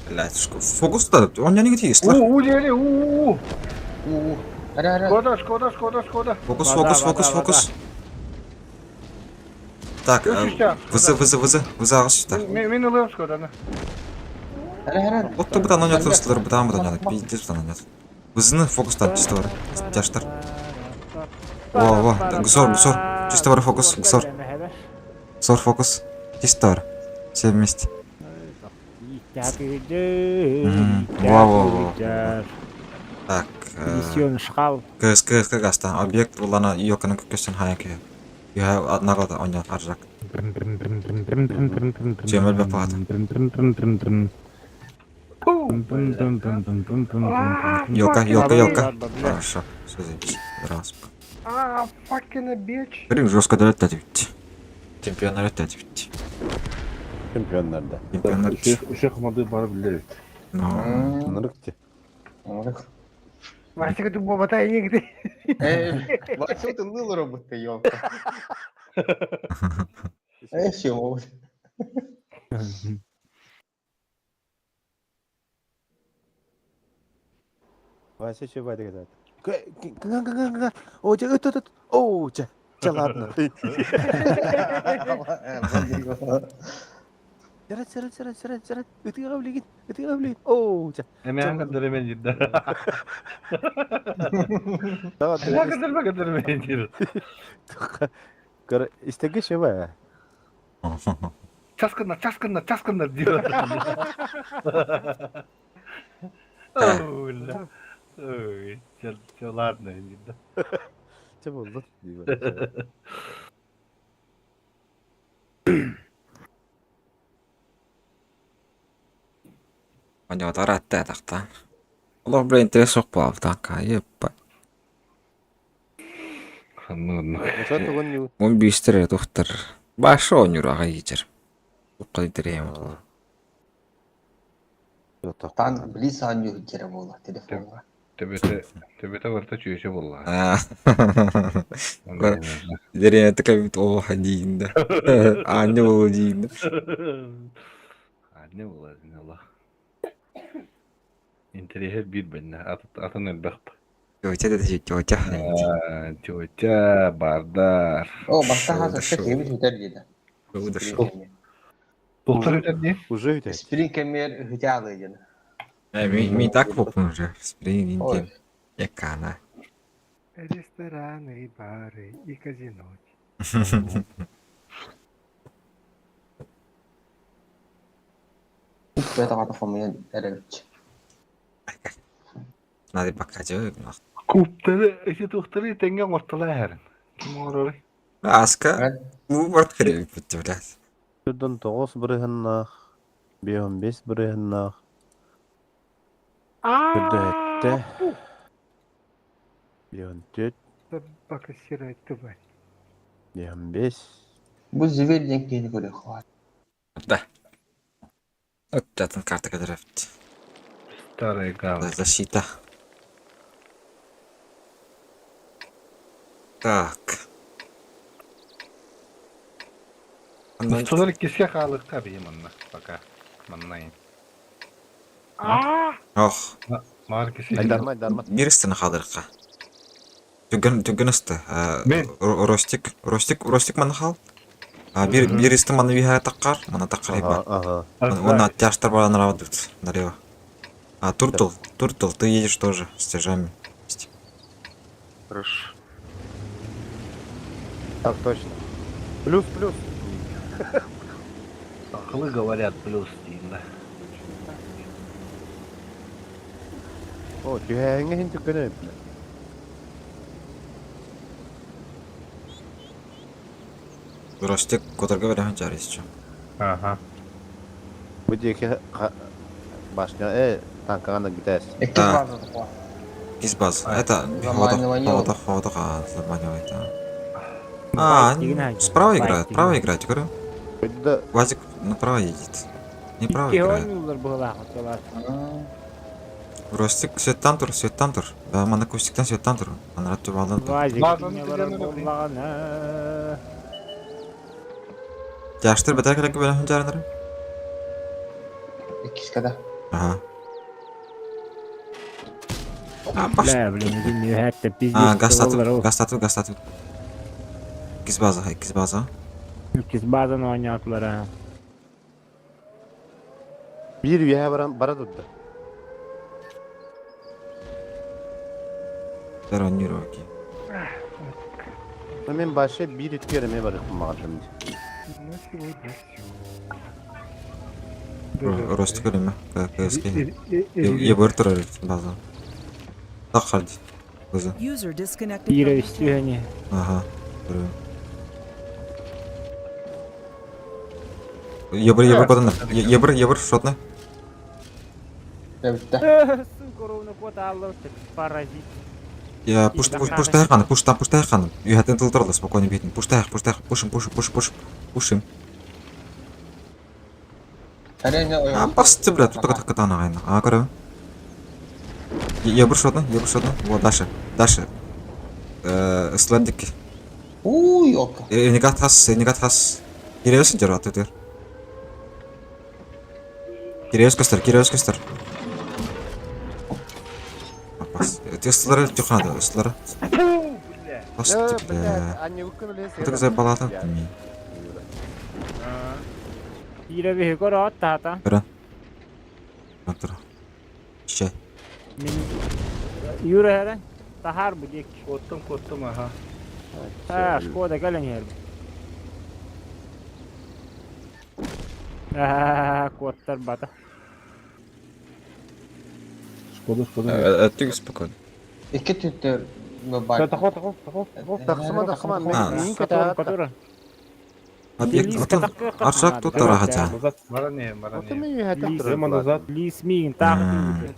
Блять, фокус да, он не тиги, У, у, диэри, у, у, у. У, Ара, ара. Шкода, Шкода, Шкода, Шкода. Фокус, Вода, фокус, вода, фокус, вода. фокус. Так, Үс вызы, вызы, вызы, вызы аҕыс сюда. Мин мин ылыам Шкоданы. Ара, ара. Вот ты бытан онят, ыстылар, бытан бытан онят, пиздец бытан онят. Вызыны фокустан чисто бар, тяжтар. Во, во, гусор, гусор, чисто бар фокус, гусор, гусор фокус, чисто бар. Все вместе. Во, во, во. Так, Миссион шкал. КС, КС, КС, объект улана йоканы көкөстен хайа күйе. Я одного онят аржак. Жемел бапат. Ёлка, ёлка, ёлка. Хорошо, все заебись. Раз. А, fucking a bitch. Блин, жестко дает ведь. Чемпионар это ведь. Чемпионнарда. Чемпионар. Үше хымады барып билер. Но. Нырыкты. Васика ты бобота и нигде. Э, Вася, ты ныл роботы, ёлка. Э, чего? Вася че байды кетеді. Кыңа кыңа кыңа. О, че өт өт өт. О, че. Че ладно. Жарат жарат жарат жарат жарат. Өтіге қабілеген. Өтіге қабілеген. О, че. Эме аңгадыр эмен дир. Давай. Аңгадыр багадыр эмен дир. Көр, истеге че ба? Часкыннар, часкыннар, часкыннар дир. Ой, Ой, че, че ладно дир. Че болды? Онят аратта тақта. Олар бля интерес жоқ болап така, еппа. Ханны. Он бистер доктор. Башы онюр аға ежер. Оққа интерем ол. Тан близ аню кере бола телефонга. Төбөтө төбөтө барта чүйөчө болла. Дерен такая о дейін Анне болу дейін. Анне болла, алла. Интерьер бир бенне, атын элбэх. Тетя да тетя. Тетя, бардар. О, баста хазыр кеби хүтер деді. Доктор өтер не? Уже өтер. Сприн кемер хүтәлы деді. Мен так попын уже. Сприн интим. Якана. Рестораны, и бары, и казино. Это гата фамилия эребич. Надо пока делать. Куптары, эти тухтары тенген ортала хэрин. Ким ороры? Аска. Бу барт керек бітті, блядь. Түрден 9 бірігіннақ, 5 бірігіннақ. Түрді әтті. 4, Собака серая тварь. 5. Бу зверь ден кейini көрө хват. Да. Вот жатын карта кадыров. Старая гавань. Защита. Так. Усталар киске хаалыкка бии манна пока. Маннайын. Ох, Маар кисе. Айдарма, айдарма. бир ыстыны халырыкка. Түгін, түгін ысты. Мен. Ростик, Ростик, Ростик маны хал. Бир, бир исты маны виха таққар, мана таққар Ага, хиба. ага. Оны тяштар бара нарава дут, нарева. А, Туртл, Туртл, ты едешь тоже с тяжами. Хорошо. Так точно. Плюс, плюс. Акылы говорят плюс дейін да. О, түһээҥҥэ иһин түккэнэ эбит. Ростик, которга берем жарись, чё. Ага. Бу диэки башня, э, танкаҕа нагитээс. Иккис Да. база такой. Из баз. Это Заманивание. хода, хода, хода, заманивает. А, а справа играет, право играет, говорю. Да. Вазик направо едет. Не право Икки играет. оонньуулар быһылаах отолар. Ростик светтантур, светтантур. Да, мана кустиктан светтантур. Анрат тубалдан. Вазик Базаны кине барар түгеннен өтейін. буоллаҕына. Тяштыр бетер керек белән жарыныр. Иккискэ да. Ага. А, баш. Бля, блин, один үһәттэ А, пиздец газ боллар татып, ол. газ татып, газ татып. Иккис база, иккис база. Иккис базаны оонньоотулар аа. Биир үөһэ баран бара турда. Таранировки. Мен башы биир үткер эме барыппын баҕардым дии. На сегодня все. Ростик өлеме. КСК. Ебыр турар база. Так халди. База. User disconnected. Биир from your үс channel. түһэни. Ага. Ебыр, ебыр коданар. Ебыр, ебыр, шотны. Эбиттэ. Сука, ровно кот аллар, паразит. Я пуш, пуш, пуш тайханы, пуш там, пуш тайханы. Юхатын тыл спокойно битин. Пуш тайх, пуш тайх, пушим, пушим, пушим, пушим. Пушим. А, басты, бля, тут только катана гайна. А, көрө. Ебыр шотны, ебыр шотны. Вот, дальше, дальше. Сладик. Уй, ёлка. Ренегат хас, ренегат хас. Киребесин жер аты тер. Киребес көстөр, киребес көстөр. Апас. Тестілері тюханады, ыстылары. Басты, бля. Это за балата? Биирэ биһи көрө тата. Отыр. Ща. Мин Юра эрэ. Тахар бу диэк. Коттум, коттум, ага. А, Шкода кэлэн иһэр. Аа, куоттар бата. Шкода, шкода. Түг спокойно. Икки түттөр баар. Тахо, тахо, тахо, тахо. Тахсыма, тахсыма, А. мен Которым, которым. Объект, вот он, Аршак тут тарахатя. Назад, баране, баране. Мен назад. Лис миин тағы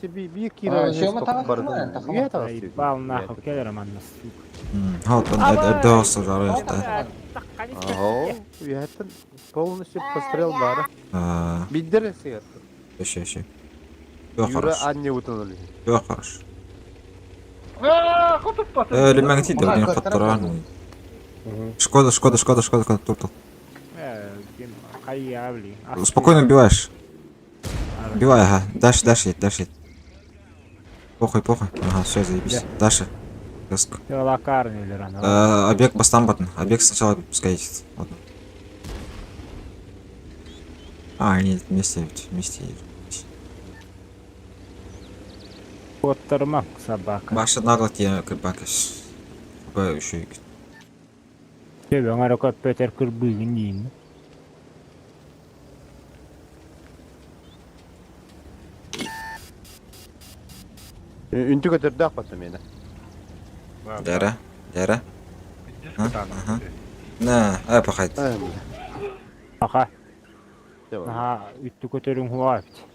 Ебал нахуй, келер манна, сука. Вот он, это сожарает. полностью пострел бара. Биддер сыгат. Еще, еще. Все Юра хорошо, анне утонули. все хорошо. Лемәң тиде, блин, каттыран. Шкода, Шкода, Шкода, Шкода, Шкода, туртл. Хайя, блин. Спокойно убиваешь. Убивай, ага. Дальше, дальше едь, дальше едь. Похуй, похуй. Ага, все, заебись. Дальше. Резко. Объект бастан баттын. Объект сначала пускай едет. Ладно. А, они вместе едут, вместе едут. Куоттарма, собака. Баша нагло тебе крыбакаш. Еще и Төбөң ары көппөтер кырбыгын дейін. Үнтү көтөрдөөх бата мені. Дәрі, дәрі. На, ай пахайт. Аха. Аха, үттү көтөрүң хуа бит.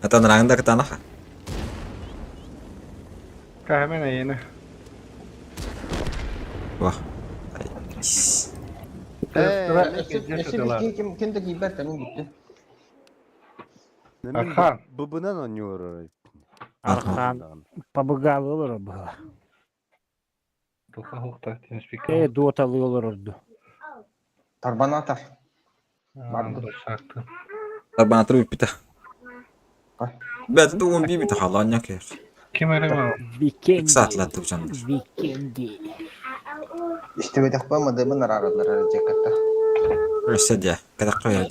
Это нраңда кытанаха. Кахмен айына. Вах. Ким ким да кийбер мен бүттү. Архан. Быбынан онюр. Архан побыгалы олор было. Туха хуқта, тенспик. Э, доталы олор орду. Тарбанатор. Шакты. Тарбанатыр бит. Бәт ду он би бит халан якер. Ким арама? Викенди. Сатлатты жандар. Викенди. Истебедэх бамады араралар жекатта. Өсәдә, кадак коялар.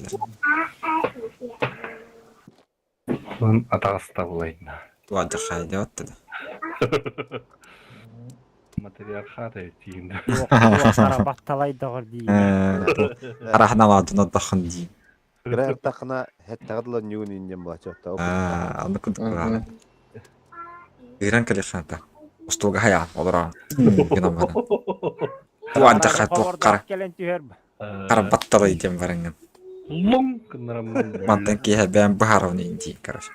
Туон атаҕастабылайна. Туадьахайдыат да. Матриархат этиин. Батталай доҕор дии. Арахналаатын отдохун дии. Кыра эртахына хэттэҕэ дылы ньуун инньэн буолаччы. Аны курдук кураан. Ыыран кэлиэххэ Остуолга хайаан олорон гынан баран. Туадьахай туох кэлэн түһэр. Хара батталай диэн бараҥҥын. Луҥ гыннараммын. Мантан киэһэ бэйэм быһаарабын дии, короче.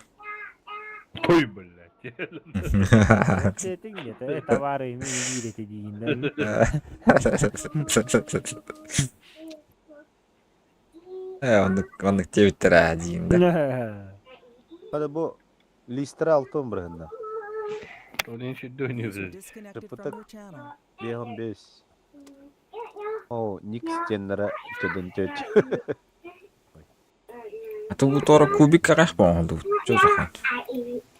Той, блядь. Этиҥ диэтэ, товары ими биир эти диигин Э, оннук оннук диэбиттэр ээ диин да. Hadi bu Листера алтын бырыһынна. User disconnected from your channel. Биэһон бес. О, ник стеннера төдөн төт. А то бу туора кубик арах боҥолду. Чо сухан.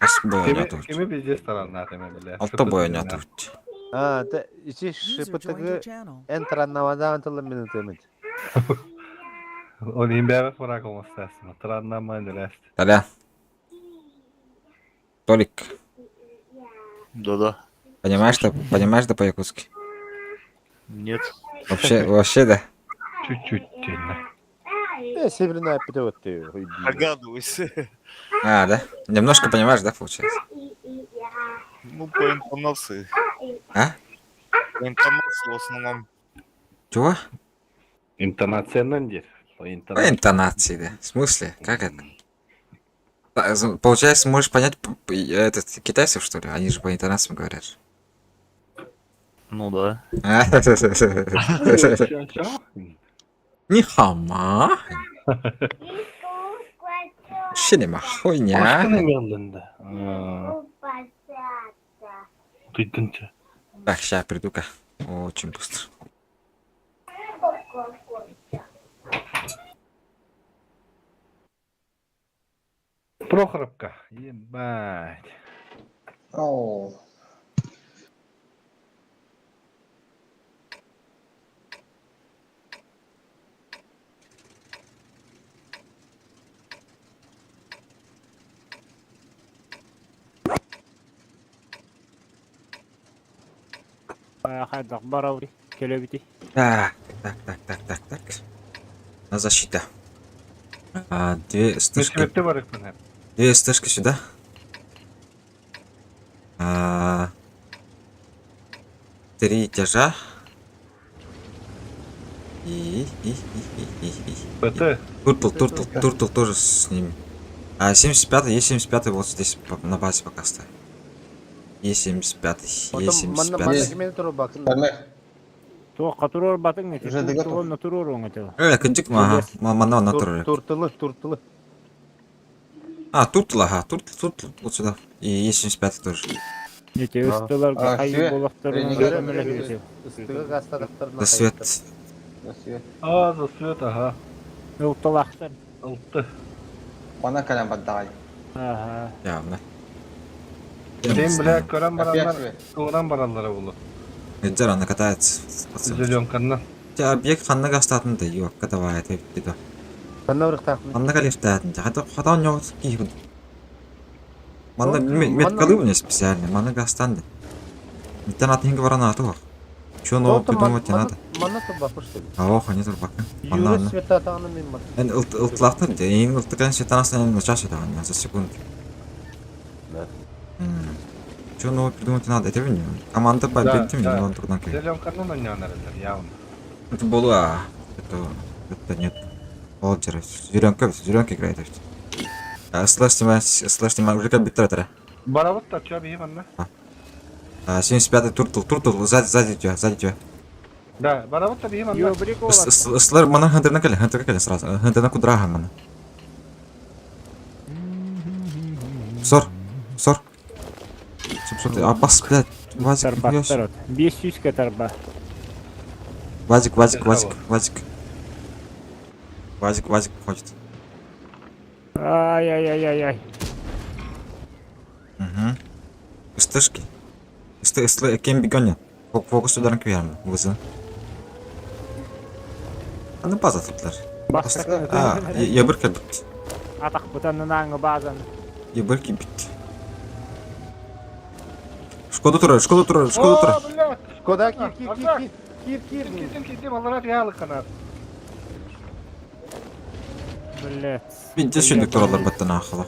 Ас бойонятубут. Кими пиздец тараннаат эме биле. Алта бойонятубут. А, те ичи User joined your шипытыгы channel. эн тараннавадаан тылын минутемит. Ол имбэбэ форак оҥостаасына. Тараннамаан элээст. Таля. Толик, Да-да. понимаешь, что понимаешь да по-якутски? Нет. Вообще, вообще да. Чуть-чуть тенне. Э, северная пятевотты. Догадываюсь. А, да? Немножко понимаешь, да, получается? Ну, по интонации. А? По интонации в основном. Чего? Интонациянан диир. По интонации, да. В смысле? Как это? Получается, можешь понять этот, китайцев, что ли? Они же по интонациям говорят. Ну да. Ни хама. Шинема хуйня. Так, сейчас приду-ка. Очень быстро. Прохоровка. Ебать. Оо. Хайдах барабыт кэлэбити. Так, так, так, так, так, так. На защита. А, две стышки. Две стышки сюда. А, три тяжа. И, и, и, и, и, и. ПТ. Туртл, туртл, туртл тоже с ним. А 75 есть 75 вот здесь на базе пока ставим. Е75, Е75. Туохха туруорбатыҥ ити, Уже готов. туруорна туруоруоҥ этэ. Э, кынчык ма, манна на турар. Туртылы, туртылы. А, туртл, ага, туртл, туртл, вот сюда. И Е75 тоже. Ити ыстыларга А, хайы свет. буолахтарына Ренегат. көмөлөһүөтэ. Ыстыгы гастадактарына За свет. А, за свет, ага. Ылтылахтар. Алты. Мана кэлэн бардаҕай. Аха. Явно. Сен, бля, көрөн бараннар, Опять тугунан бараллара булу. Эджер, она катается. Зеленканнан. Тебя объект ханна гастатын да, ёпка, давай, это беда. Ханна ырыктаахмын. Ханна калифтатын, хата хата у него такие вот. Манна меткалы у меня специально, манна гастанды. Это надо не говоря то. Чё нового придумать не надо. Манна турбапыр что ли? А ох, они турбака. Манна Юры анна. света тағаны мен ман. Эн ылтлахтан, эң ылтыкан светанасынан начался да, за секунду. Да. Чё нового придумать не надо, это не команда Да, победит, да. не надо трудно. Зеленканнан ойнонор явно. Это было, это, это нет. Волчера, зеленка, зеленка играет. А, слэш снимай, слэш снимай, уже как битра Барабыт та чё бии манна. А, 75-й туртл, туртл, сзади, сзади тебя, сзади тебя. Да, барабыт та бии манна. Йобрик олар. Слэр, мана хантерна кэлэ, хантерна кэлэ сразу, хантерна кудраха мана. Сор, сор. Суп, суп, а бас, блядь, Вазик, нихуя себе. Тарбаттар от. 500 тарба. Вазик, Вазик, Вазик, Вазик. Вазик, Вазик ходит. Ай-яй-яй-яй-яй. Угу. Ыстышки. Ысты, ысты, кем бегоня. Фокус ударын күйәрм, вызы. Аны база тутлар. Бастакы А, я бір кәлбіт. атах бутаннан аңы базан. Ебаль киирбит. Шкода турар, Шкода турар, Шкода турар. О, блядь! Шкода киир киир киир киир киир киир. Киирдим, киирдим, аллара тиһалык канат. Блядь. Бинте сүндүк тураллар баттан аахала.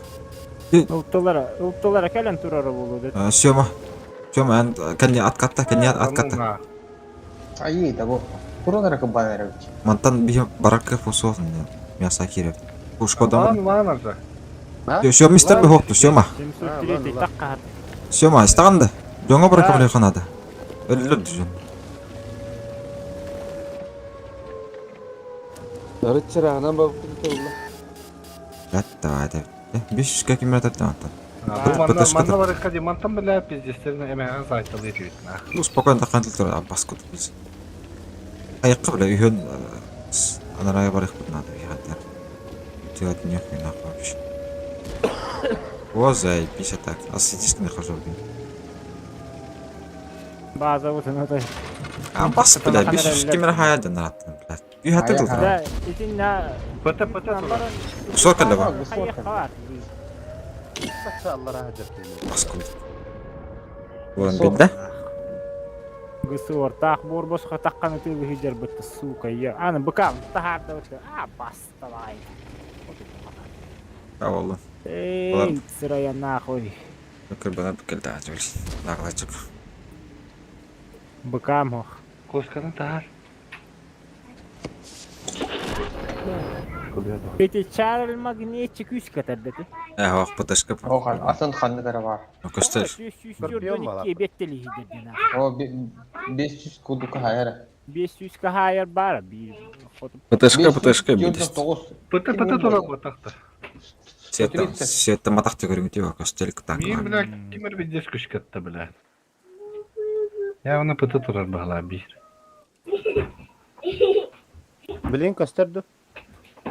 Ылтылара, ылтылара кэлэн турара буолуо да. Сема. Сема, эн кэнни откатта, кэнни откатта. Айыы да бу. Туран эрэ кыббан эрэбит. Мантан биһи барарга фосуох мясо киирэр. Бу Шкода. Маан, маан арда. Сема истер бөхөкту, Сема. 703 такка. Сема, истаган да. Дьоҥо барар көмөлөй ханада. Өллөр дүжүн. Рыцарь бабытын тылла. Давай, давай. 500 ким метр антан. Манна барыкка ди, мантан бля пиздестерин эмэҕэ сайталыы түбүт. Ну, спокойно таххан тур аббас кут биз. Айыкка бля үйөн анарая барыхпыт надо яхаттар. Делать нехуй нахуй вообще. О, заебись, а так. А единственный хожу, блин. База вот она той. А бас, бля, 500 кимер хая ден раттын, бля. Үй хаты дыл. Да, итин на Пыта пыта тура. Сор кэллэ ба. Бас кут. Буолан бидде. Гысыр таах буор босхо тахханы тыылы хиджер бытты сука я. Аны быкам тахарда бытты. А бас давай. А болду. Эй, сырая нахуй. Кырбана букелде ажыбыл. Нагылачып. Быкам хох. Косканы таар. Пети Чарль Магнетчик үс катардаты. Э, ох, ПТшка. Охан, атын ханны кара бар. Көстөр. Скорпион беттели хиджер О, 500 кудука хайара. 500 кахайар бар бир. ПТшка, ПТшка бидест. Пыта пыта тура батакта. Сетта, сетта матакты көрүңүтү көстөл так. Мин бля кимер пиздес күшкәтте бля. Я оны пыта турар багла бир. Блин, көстөрдү.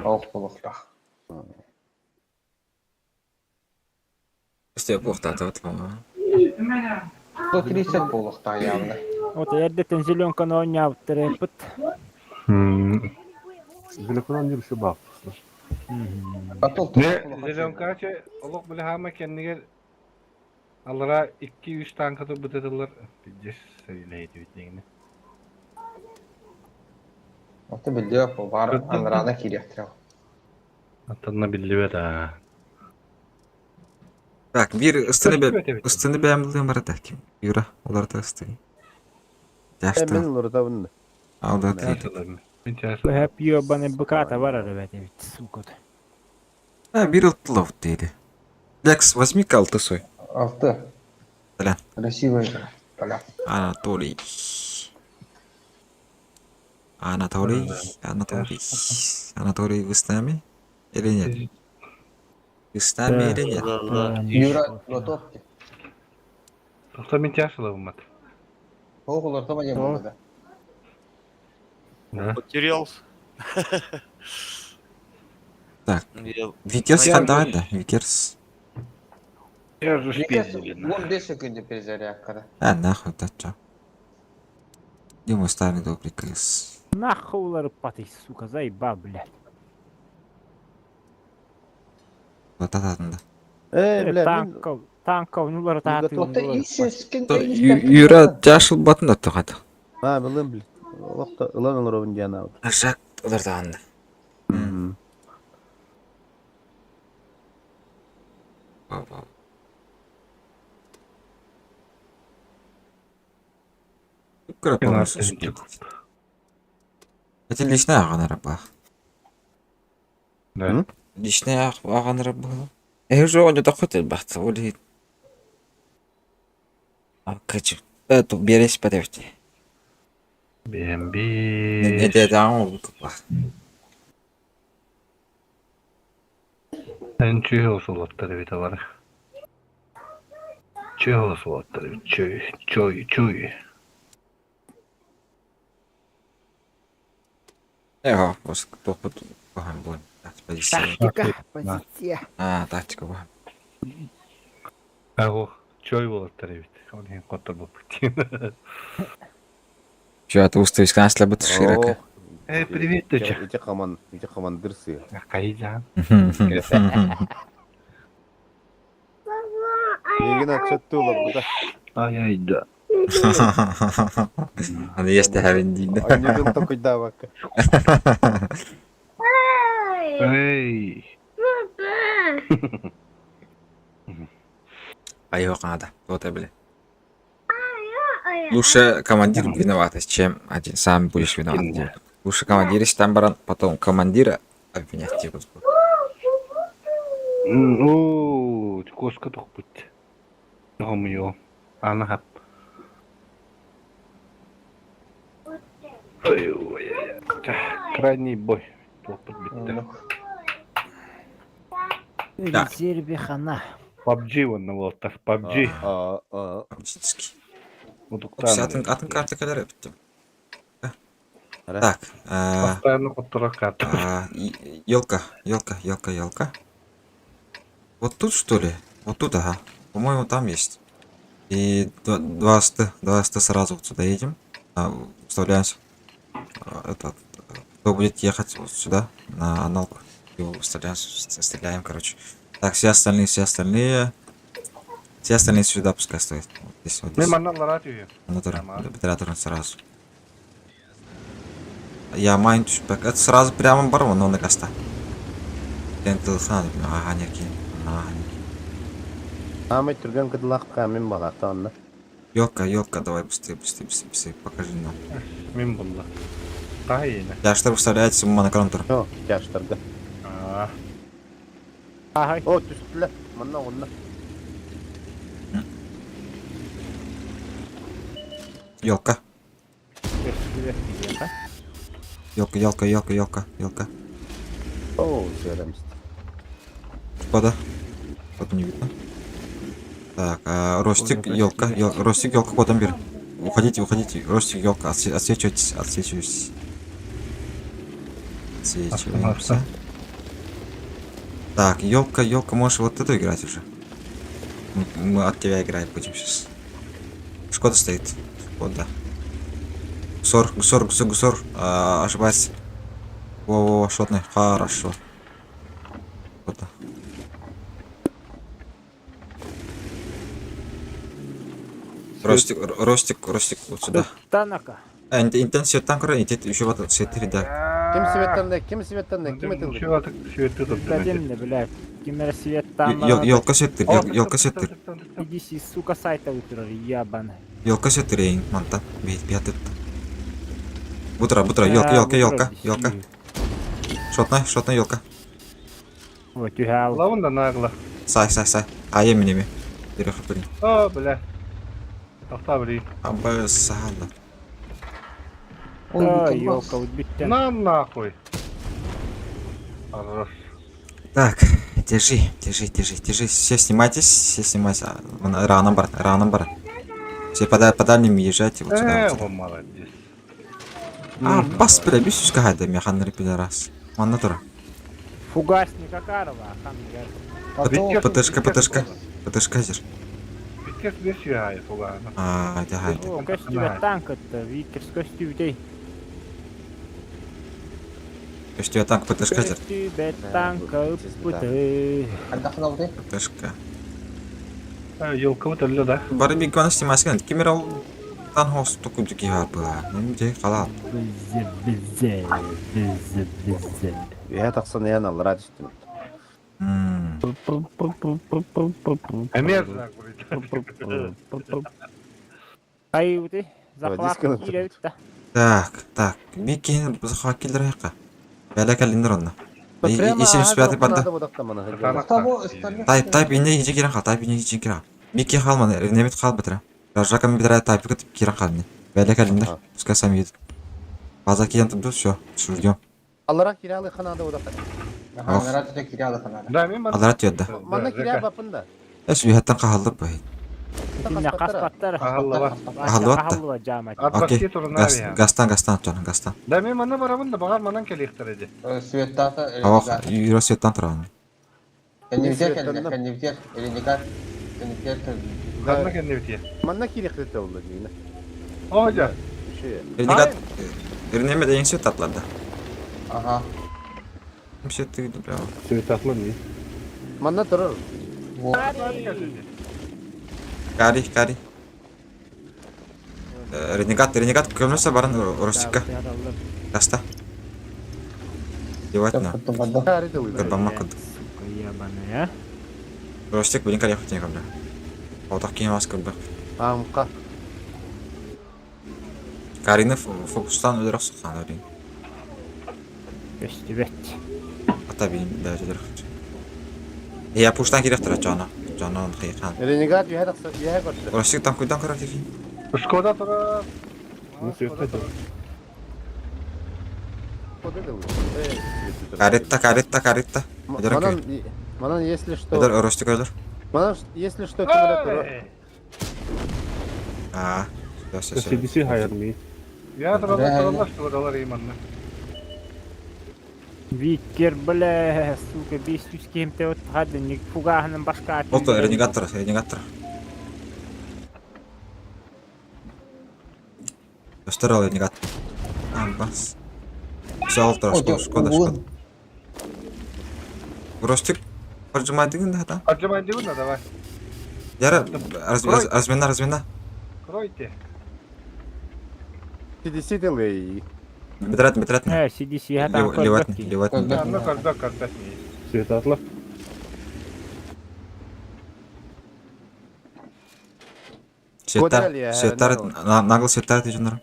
Ох, болуқта. Көстө буктаты вот по-моему. 130 болуқта явно. Вот эрдетен зеленканы ойнабыттыр пыт. Зеленканан жүрүшү бак. Не, зеленкачы олох бля хама кеннигер алара 2-3 танка тур бытытылар. Пиздес сөйлейди бит Ото билдиө бар анрана кириэхтэр. Аттанна биллибет а. Так, бир ыстыны бе ыстыны бәмле бар да ким. Юра, олар да ыстыны. Жашты. Мен лордабын. Алда Хэп ёбаный быката бар ребята ведь, сука. А, бир ылтылов дейди. Лекс, возьми-ка алты свой. Алты. Бля. Красивая игра. Бля. Анатолий. Анатолий, Анатолий. Анатолий, вы с нами? Или нет? Вы с нами или нет? Да, да. Юра, готов. Тоқта мен тяшылы мат. Ох, олортома дем болду. Да. Потерялся. Так. Я Викерс Я хандаа да, Викерс. Я же спиздили. 15 секунды перезарядка. А, нахуй, да чё. Где мой старый добрый крыс? Нахуй улары паты, сука, заебал, блядь. Да, да, да. Э, бля, мен Танков, танков, ну лары тахаты. Ото ишескен Юра жашыл батын да тугат. А, билем, бил. Олохто ылан олоробун диана. Жак улардаан. Это личная ағанара ба. Да. Личная ағанара ба. Э, уже он это хотел бахта, оли. А, короче, это берешь подожди. БМБ. Это да, он ба. Эн чүй осулаттар бит алар. Чүй осулаттар бит. Чүй, чүй, чүй. Э, ос топот бахан бон. Позиция. Тактика, позиция. А, тактика ба. Аго, чой болаттар бит. Он хин коттор боп бит. Чё, ты устаешь, канцлер бит широко. Э, привет, доча. Ити коман, ити командирсы. Кайдан. Миигин отчуттуу олорбута. Ай-ай да. Аны иэстэһэбин диир. Анньыытын токуйдаабакка. Эй. Айыах надо. Вот и били. Лучше командир виноват, чем один сам будешь виноват. Лучше командир там баран, потом командира обвинять типа. Оо, кошка тохпут. Хомуйо. Ана хап. Ой, ой, ой. Крайний бой. Тохпут битте. Да. Резерве хана. PUBG онна буолтар. PUBG. А, а, Фактически. Утуктаан. Атын, атын карта кэлэр эбиттим. Ара. Так, Постоянно хотторор карта. елка, елка, елка, елка. Вот тут что ли? Вот тут, ага. По-моему, там есть. И два ст, два ст сразу вот сюда едем. А, вставляемся. А, этот, кто будет ехать вот сюда, на аналку. Его выставляем, стреляем, короче. Так, все остальные, все остальные. Все остальные сюда пускай стоят. Вот здесь, вот Мен здесь. манна лара түйе. Мотором, Нормально. оператором сразу. Я майн түспәк. Это сразу прямо бар он на каста. Тентылхан, ага, неки. Ага, неки. Аамай түргэн кыдылаах хаамин балаата онно. Ёлка, ёлка, давай быстрее, быстрее, быстрее, быстрее, покажи нам. Мен булла. Тайына. Я что выставляете моноконтур. О, тяжтарга. Аа. Ахай. О, түстүлэ. Манна онно. Ёлка, Көстүбэт киһиэхэ. ёлка, ёлка, ёлка, ёлка, ёлка. О, сөрөмст. Шкода. Вот не видно. Так, а, Ростик, Ой, елка, прости. ел, Ростик, елка, кодом бер. Уходите, уходите. Ростик, елка, отсвечивайтесь, отсвечивайтесь. Отсвечиваемся. Так, елка, елка, можешь вот эту играть уже. Мы от тебя играть будем сейчас. Шкода стоит. Шкода. Гусор, гусор, гусор, гусор. А, ошибается. Во-во-во, шотный. Хорошо. Шкода. Ростик, Ростик, Ростик, вот сюда. Танака. А, интенсив танк, еще вот все три, да. Ким сибеттенде, ким сибеттенде, ким этилди? Ничего так светы тут. Кадемне, блядь. Кимер свет там. Елка сеттер, елка сеттер. Иди си, сука, сайта утырар, ебаный. Елка сеттер, ейн, манта. Бейт, бейт, Бутра, бутра, елка, елка, елка, елка. Шотная, шотная елка. Ой, түһәл. Лавын да нагла. Сай, сай, сай. А я меня. Дереха, блин. О, бля. Тоқта блин. Аба, сахала. Ой, елка, вот биттен. На нахуй. Хорош. Так, держи, держи, держи, держи. Все снимайтесь, все снимайтесь. А, вон, Рано бар, рано бар. Все по, по дальним езжайте вот сюда. Э, Вот сюда. о, молодец. А, бас, бля, бисюска хайда, механер пидорас. Манна тура. Фугасник Акарова, хан Витя- ПТшка, ПТшка. ПТшка зер. Витя бес юхай, фугана. А, это хайда. О, көстүбэт танк это, Викерс көстүбүтей. Көстүбэт танк ПТшка зер. Көстүбэт танк ыппыты. ПТшка. Елка вот әлі да. Бары биггана снимайсың. Кемер ал тан хос туку дуки хар была. Нем де кала. Бизе, бизе, бизе, бизе. Үһэ тахсан ээн аллара түстүм. М. Эмер знак Айыбыты, захват дисконы кииребит да. Так, так. Бикин захвакилдер яка. Бәләкәлиндер онна. И 75 банда. Тайп, тайп ине иже кирен хал, тайп ине иже кирен. Бики халманы, немет хал битре. Ражакам битре тайп кытып кирен халны. Бәләкәлиндер. Пускай сами едут. База киен тубду, все, ждем. Аллара киралы ханада удакта. Да, мен Аллара түйәдді. Манна киря бапында. Эш үйәттен қахалды бай. Итинне каспаттар. Ахаллава. Ахаллава. Ахаллава жаамат. Окей. Окей. Гастан, гастан, чон, гастан. Да, мен манна барабын да бағар манан келектер еді. Ава, юра светтан тұрған. Канна кенне битие. Манна кирехте oldu дейін. О, жа. Ренегат, Ренеме деген свет атлады. Ага. Свет ты бля. Свет атлы не. Манна тұрыр. Кари, кари. Ренегат, ренегат көмөсө баран Ростикка. Таста. Девать на. Кырбамма кырдык. Сука, ебаная, а? Ростик билин калех тине кабля. Отақ киһи мас кырбах. Амка. Карины фокустан өлөрөх сухана блин. Көстүбэт. Ата бин да өлөрөх. Я пуштан кирек тұра жана. Жана қиқан. Ренегат үһэ тахса үһэ көрсө. Ростик там куйдан көрөр тихин. Шкода тұра. Каретта, каретта, каретта. Манан, манан, если что. Өдөр Ростик өдөр. Манан, если что, кемере тура. А, все, все, все. CDC хайырмый. Я тұралар, тұралар, иманна. Викер, бля, сука, 500 кемте от хадын, фугахының башка Oldu, ренегат тұра, ренегат тұра. Göster al ренегат. А, бас. Все, ал тұра, шкода, шкода, шкода. Ростик, поджимай дигин да, Отжимай дигин да, давай. Яра, размена, размена. Кройте. CDC делай. Бедрат, бедрат. CDC хатан Леватный, леватный. Ну, когда, когда. Светатлы. Светтар, светтар, нагл светтар дежунар.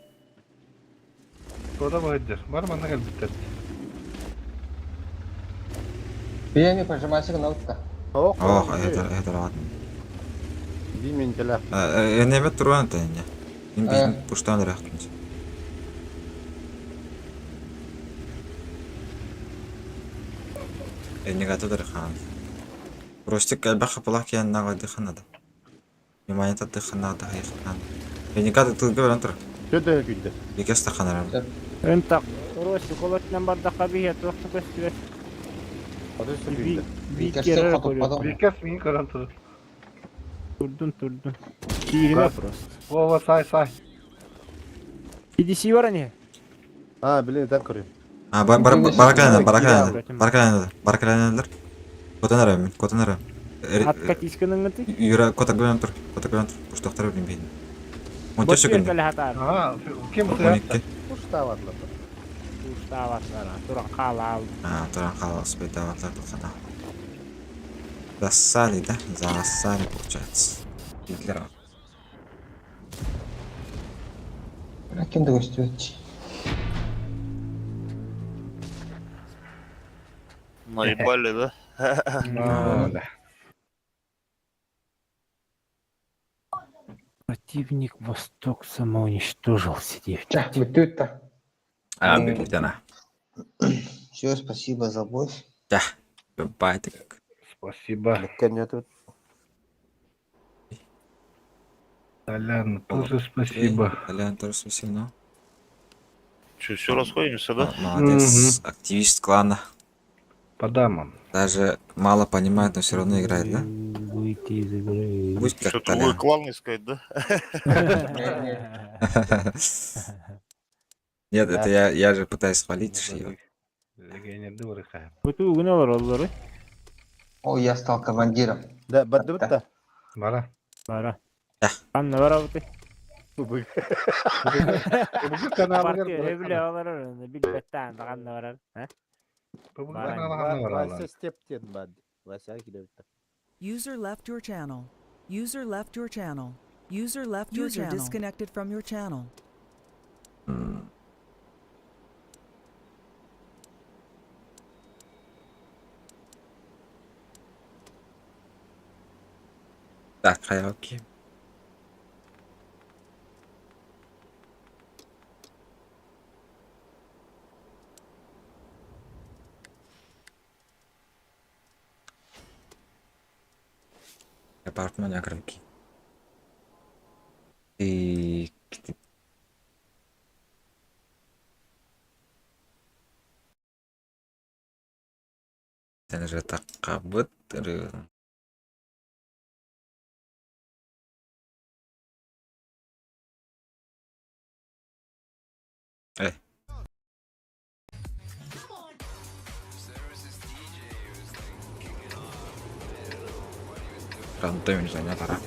Кода бахыдыр. Бар манна кэлбиттер. Биями пожимайся на утка. Ох, Ох, это это ладно. Бимен келе. Энеме туран тәне. Мин бит пуштан рахтын. Энеге тудыр хан. Ростик әлбә хапалак янына гайды ханада. Внимание таты ханада хайхан. Энеге тылгы белән тор. Төдө күндө. Бикәс таханара. Ынтак, Ростик, олотнан бардаққа бие, тоқты көстүбэт. Викер Викер мин көрөн турur. Турдун, турдун. Киирме просто. Вова, сай, сай. CDC бар не? А, блин, так көрөм. А, бар бар баракаланды, баракаланды. Баракаланды, баракаланды. Котан арам, котан арам. Откатисканың ыты? Юра кота белән тур, кота белән тур. Пуштактар белән бин. Он төшө күндө. А, кем 12. Пуштаватлар. Пуштаватлар. Туран калал. А, туран калал, спетаватлар тухана. Засали, да? Засали, получается. Гитлер. Кимди көстүбөт. Наебали, да? Да. Противник Восток самоуничтожился, девчонки. Ча, бүтүт А, бүтүт Все, спасибо за бой. Да. Байтик. Спасибо. Толян, тоже спасибо. Толян, тоже спасибо, ну. Че, все расходимся, да? Молодец, активист клана. По дамам. Даже мало понимает, но все равно играет, да? Выйти из игры. Пусть как Что, другой Толян. клан искать, да? Нет, это я же пытаюсь хвалить его. О, я стал командиром. Да, бардыбыт да. Бара. Бара. Да. Анна бара быты. Бүгүн каналыгар Билбеттен анна барар. Бүгүн каналыгар баралар. Вася стептен барды. Вася килебит. User left your channel. User left your channel. User left your User channel. disconnected from your channel. Так, окей. Апартман акрымки. И Сен же таққа бұт. Эй. Рандом не знаю, пора.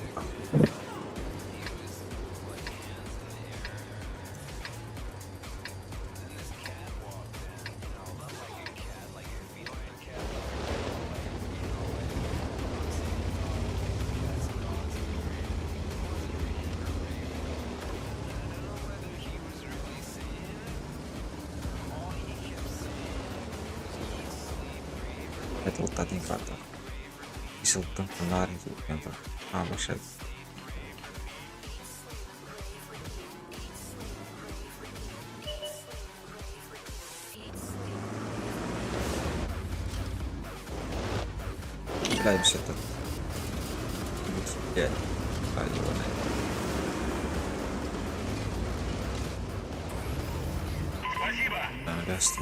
Это один карта. И сылтан фонарь А, вообще. Играемся это. Блядь. А, ебаная. Lästi.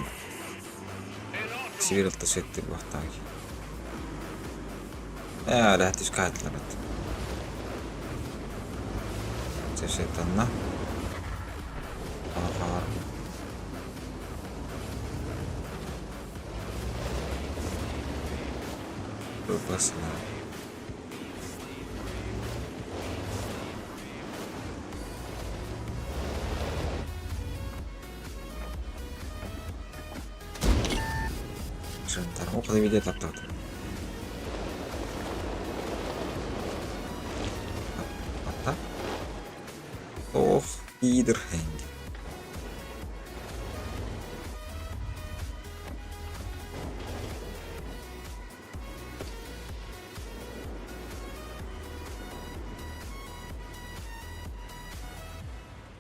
Siirreltä sitten vahtaakin. Jaa, lähtis kahdella. Se se tänne. Aha. Басына. О, подивіться, так. Так. Ох, підер хенді.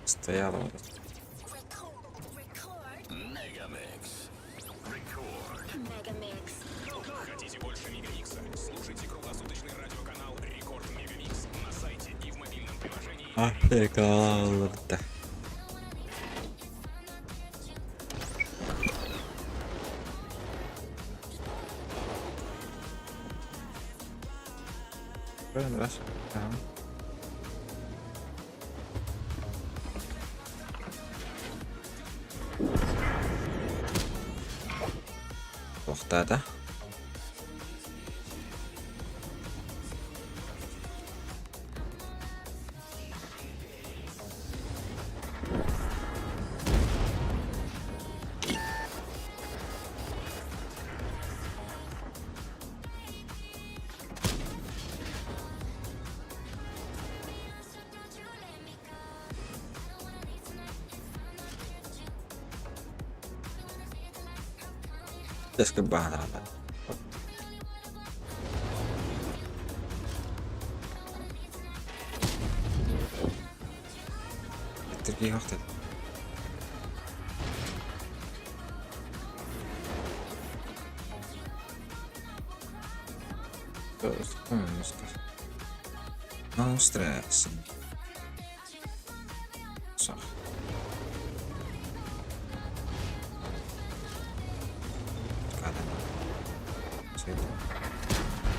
Стояло. Приколда. Раз. Ага. Тоқтады. Pitäisikö vähän Ettirki hohtet. No stress. صح.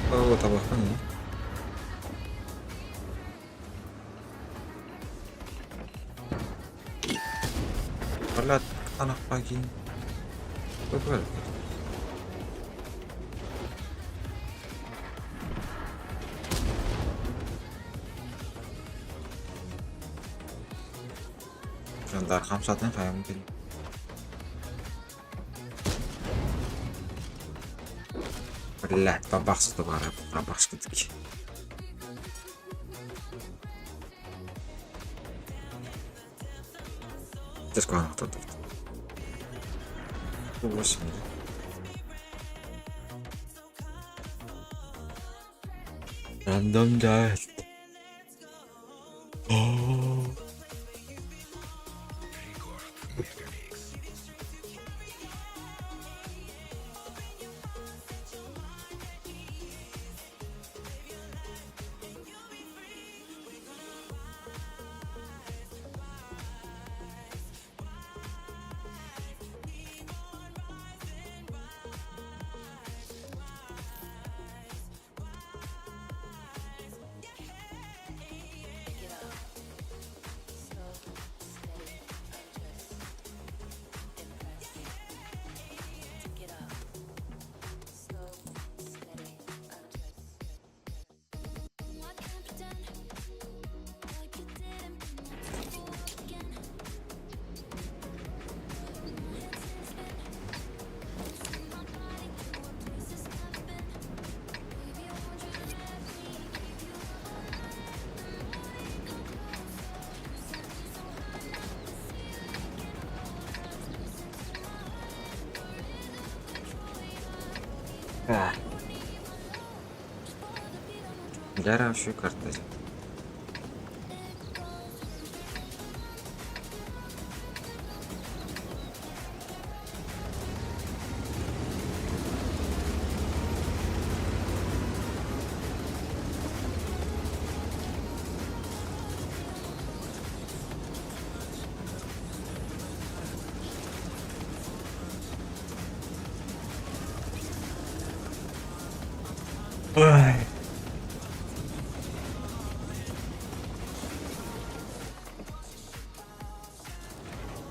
Oh, tambahkan ya. Berat anak pagi. Betul. Sebentar, kamsatnya kayak mungkin. Блядь, бабахся товара, бабахся таки. Ты сколько тут? 8. Random death. Oh. Ah. Дьэ үчүгэй карта дьэ.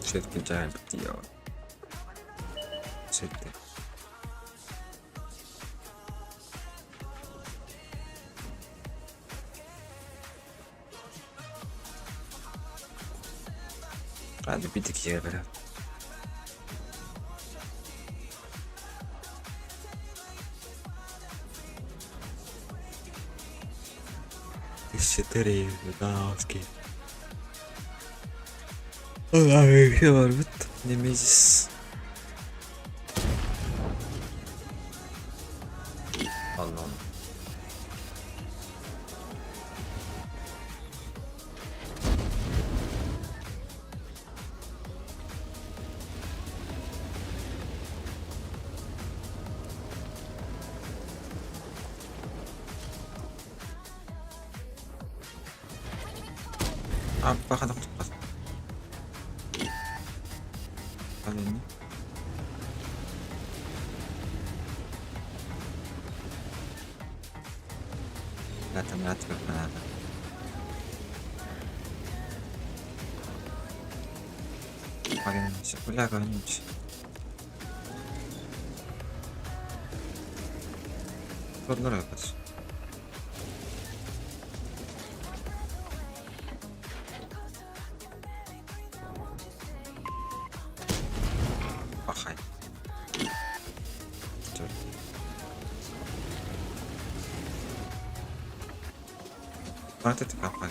Все-таки дьаһайбыт Ситти. Hadi bir dik yere. Четыре, даски. Барбыт. Немезис. Allah'ım. Баха тохтоппот. Калини. Латамрат надо. Бля, вонючий. Көрдөрөбүт. Пахай. Хватит капать.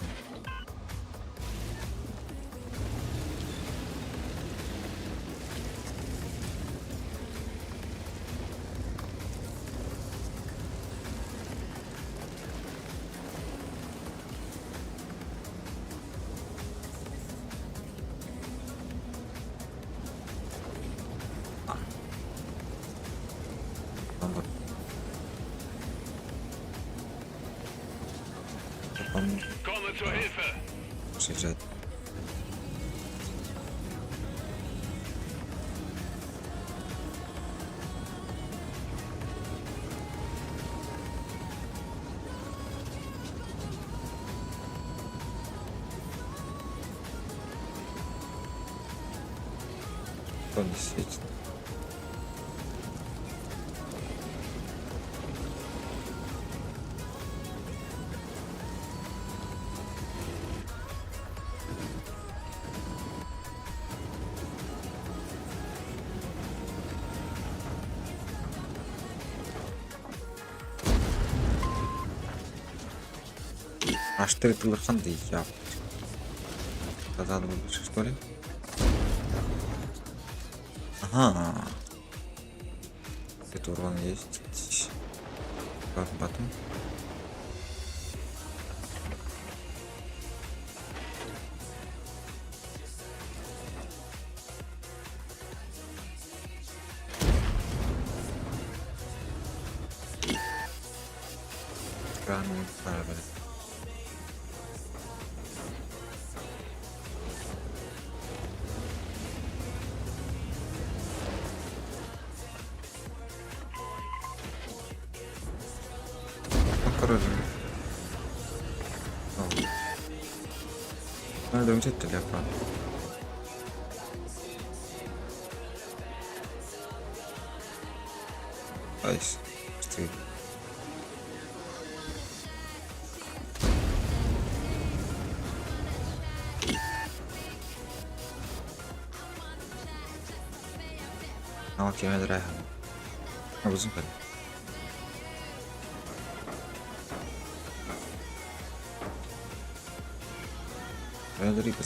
Съезжать. Кто не светит? Аж три телефон да я. Тогда больше, что ли? Ага. Это урон есть. Потом. Крайне правильно. Короче. Надо взять телефон. Айс. Стрель. Окей, драйв. А 무슨 편? 애들이 그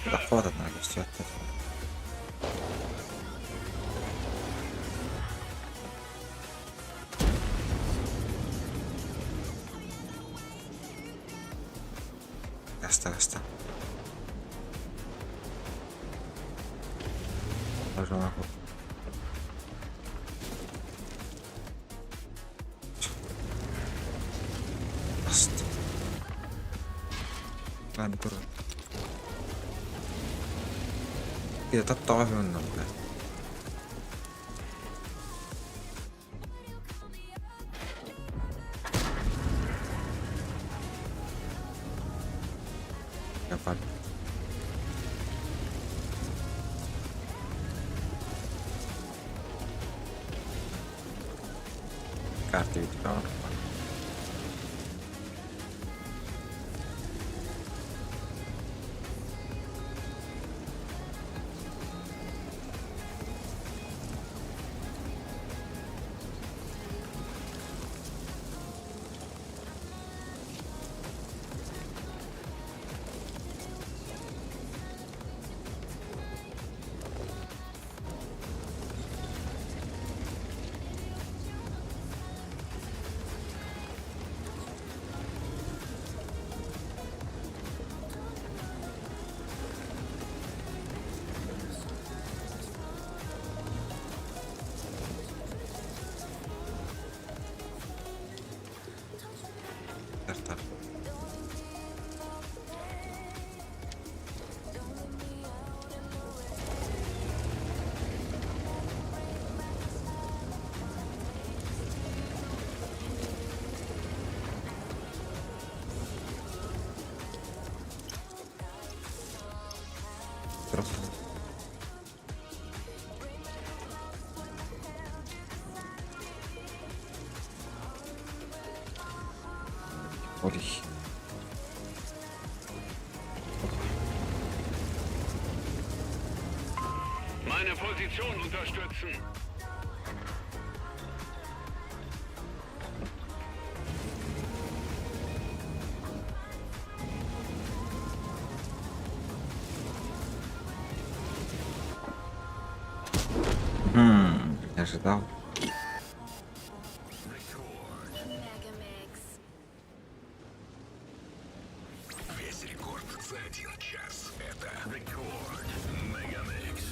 낙하받았나 알겠어. Гаста, гаста. Гаста. Ладно, тур. Таптаҕа хүннүм, блядь. Yapar. Карта ведь. Тартар. Ой. Meine Position unterstützen. Хм, не ожидал. Весь рекорд за один час. Это Рекорд Мегамикс.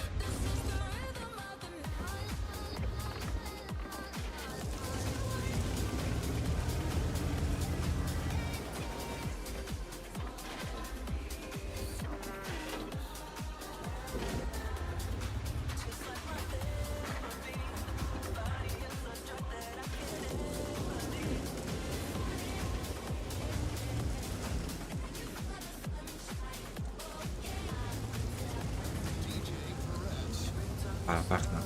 Пахнет.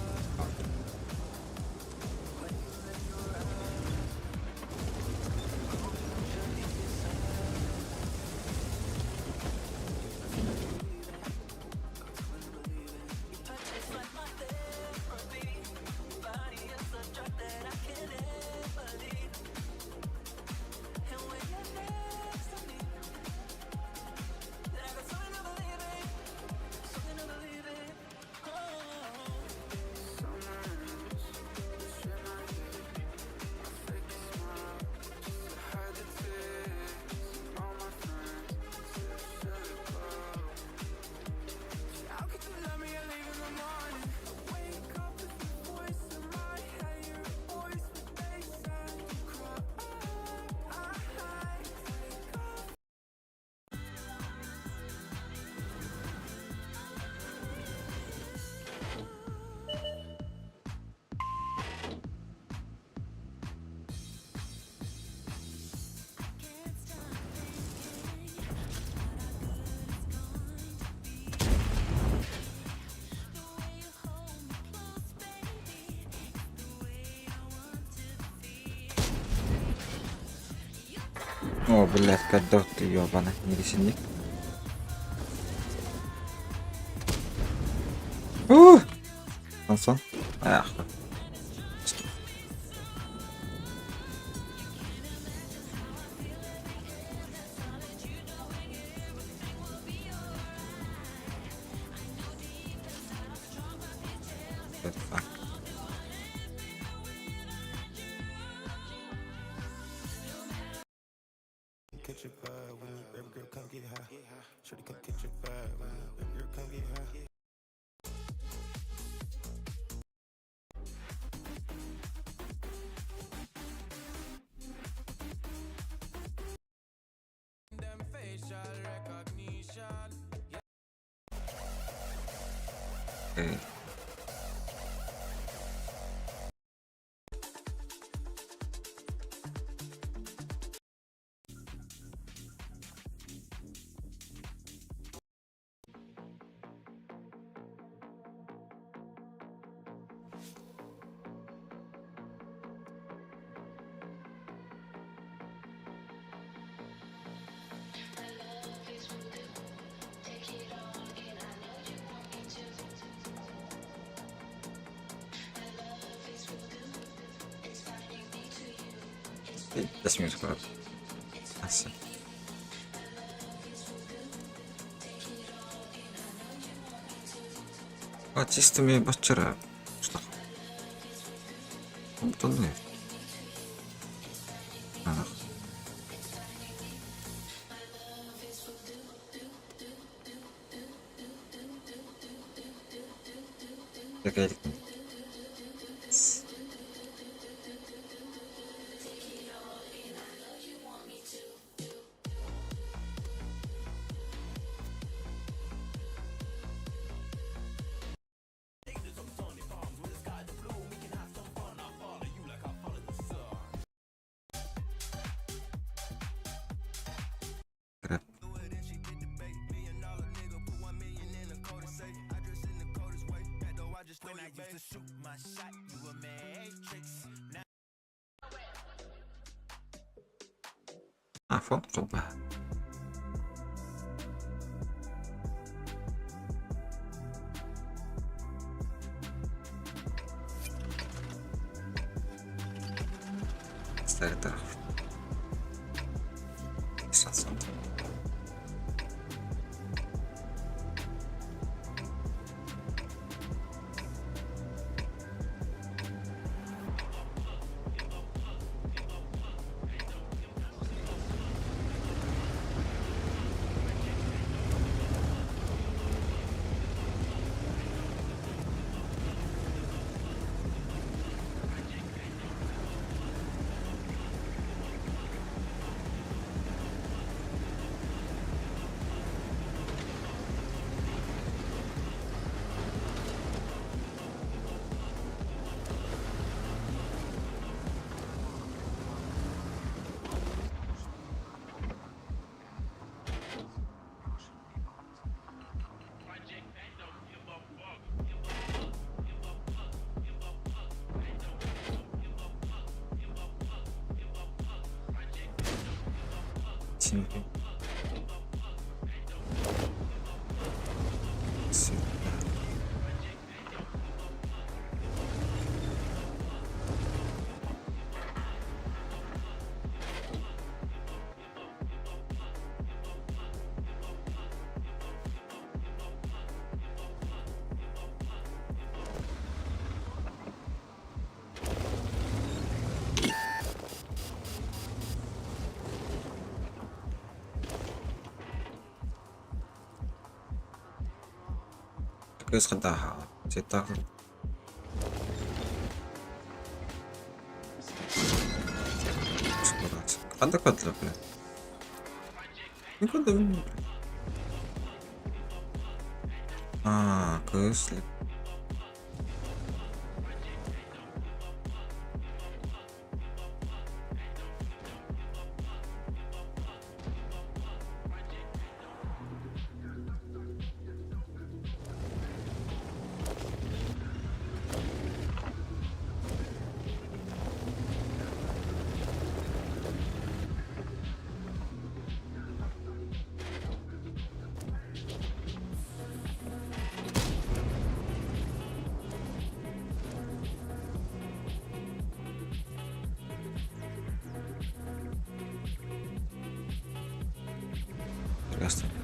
О, блядь, когда ты ёбана, не ресинник. Ух! Сон. Ах. Это. Catch a vibe with me, baby girl, come get high. Окей. 10 минут скоро. Асы. А чистыми баччара. Что? Онтон Ах. Такая. Crap. А, фон coba. Старый taraf. Сейчас. Симпи. Сюда. Кыс хада. Сета. Хада кадла, бля. Никуда не. А, кыс. Ясно.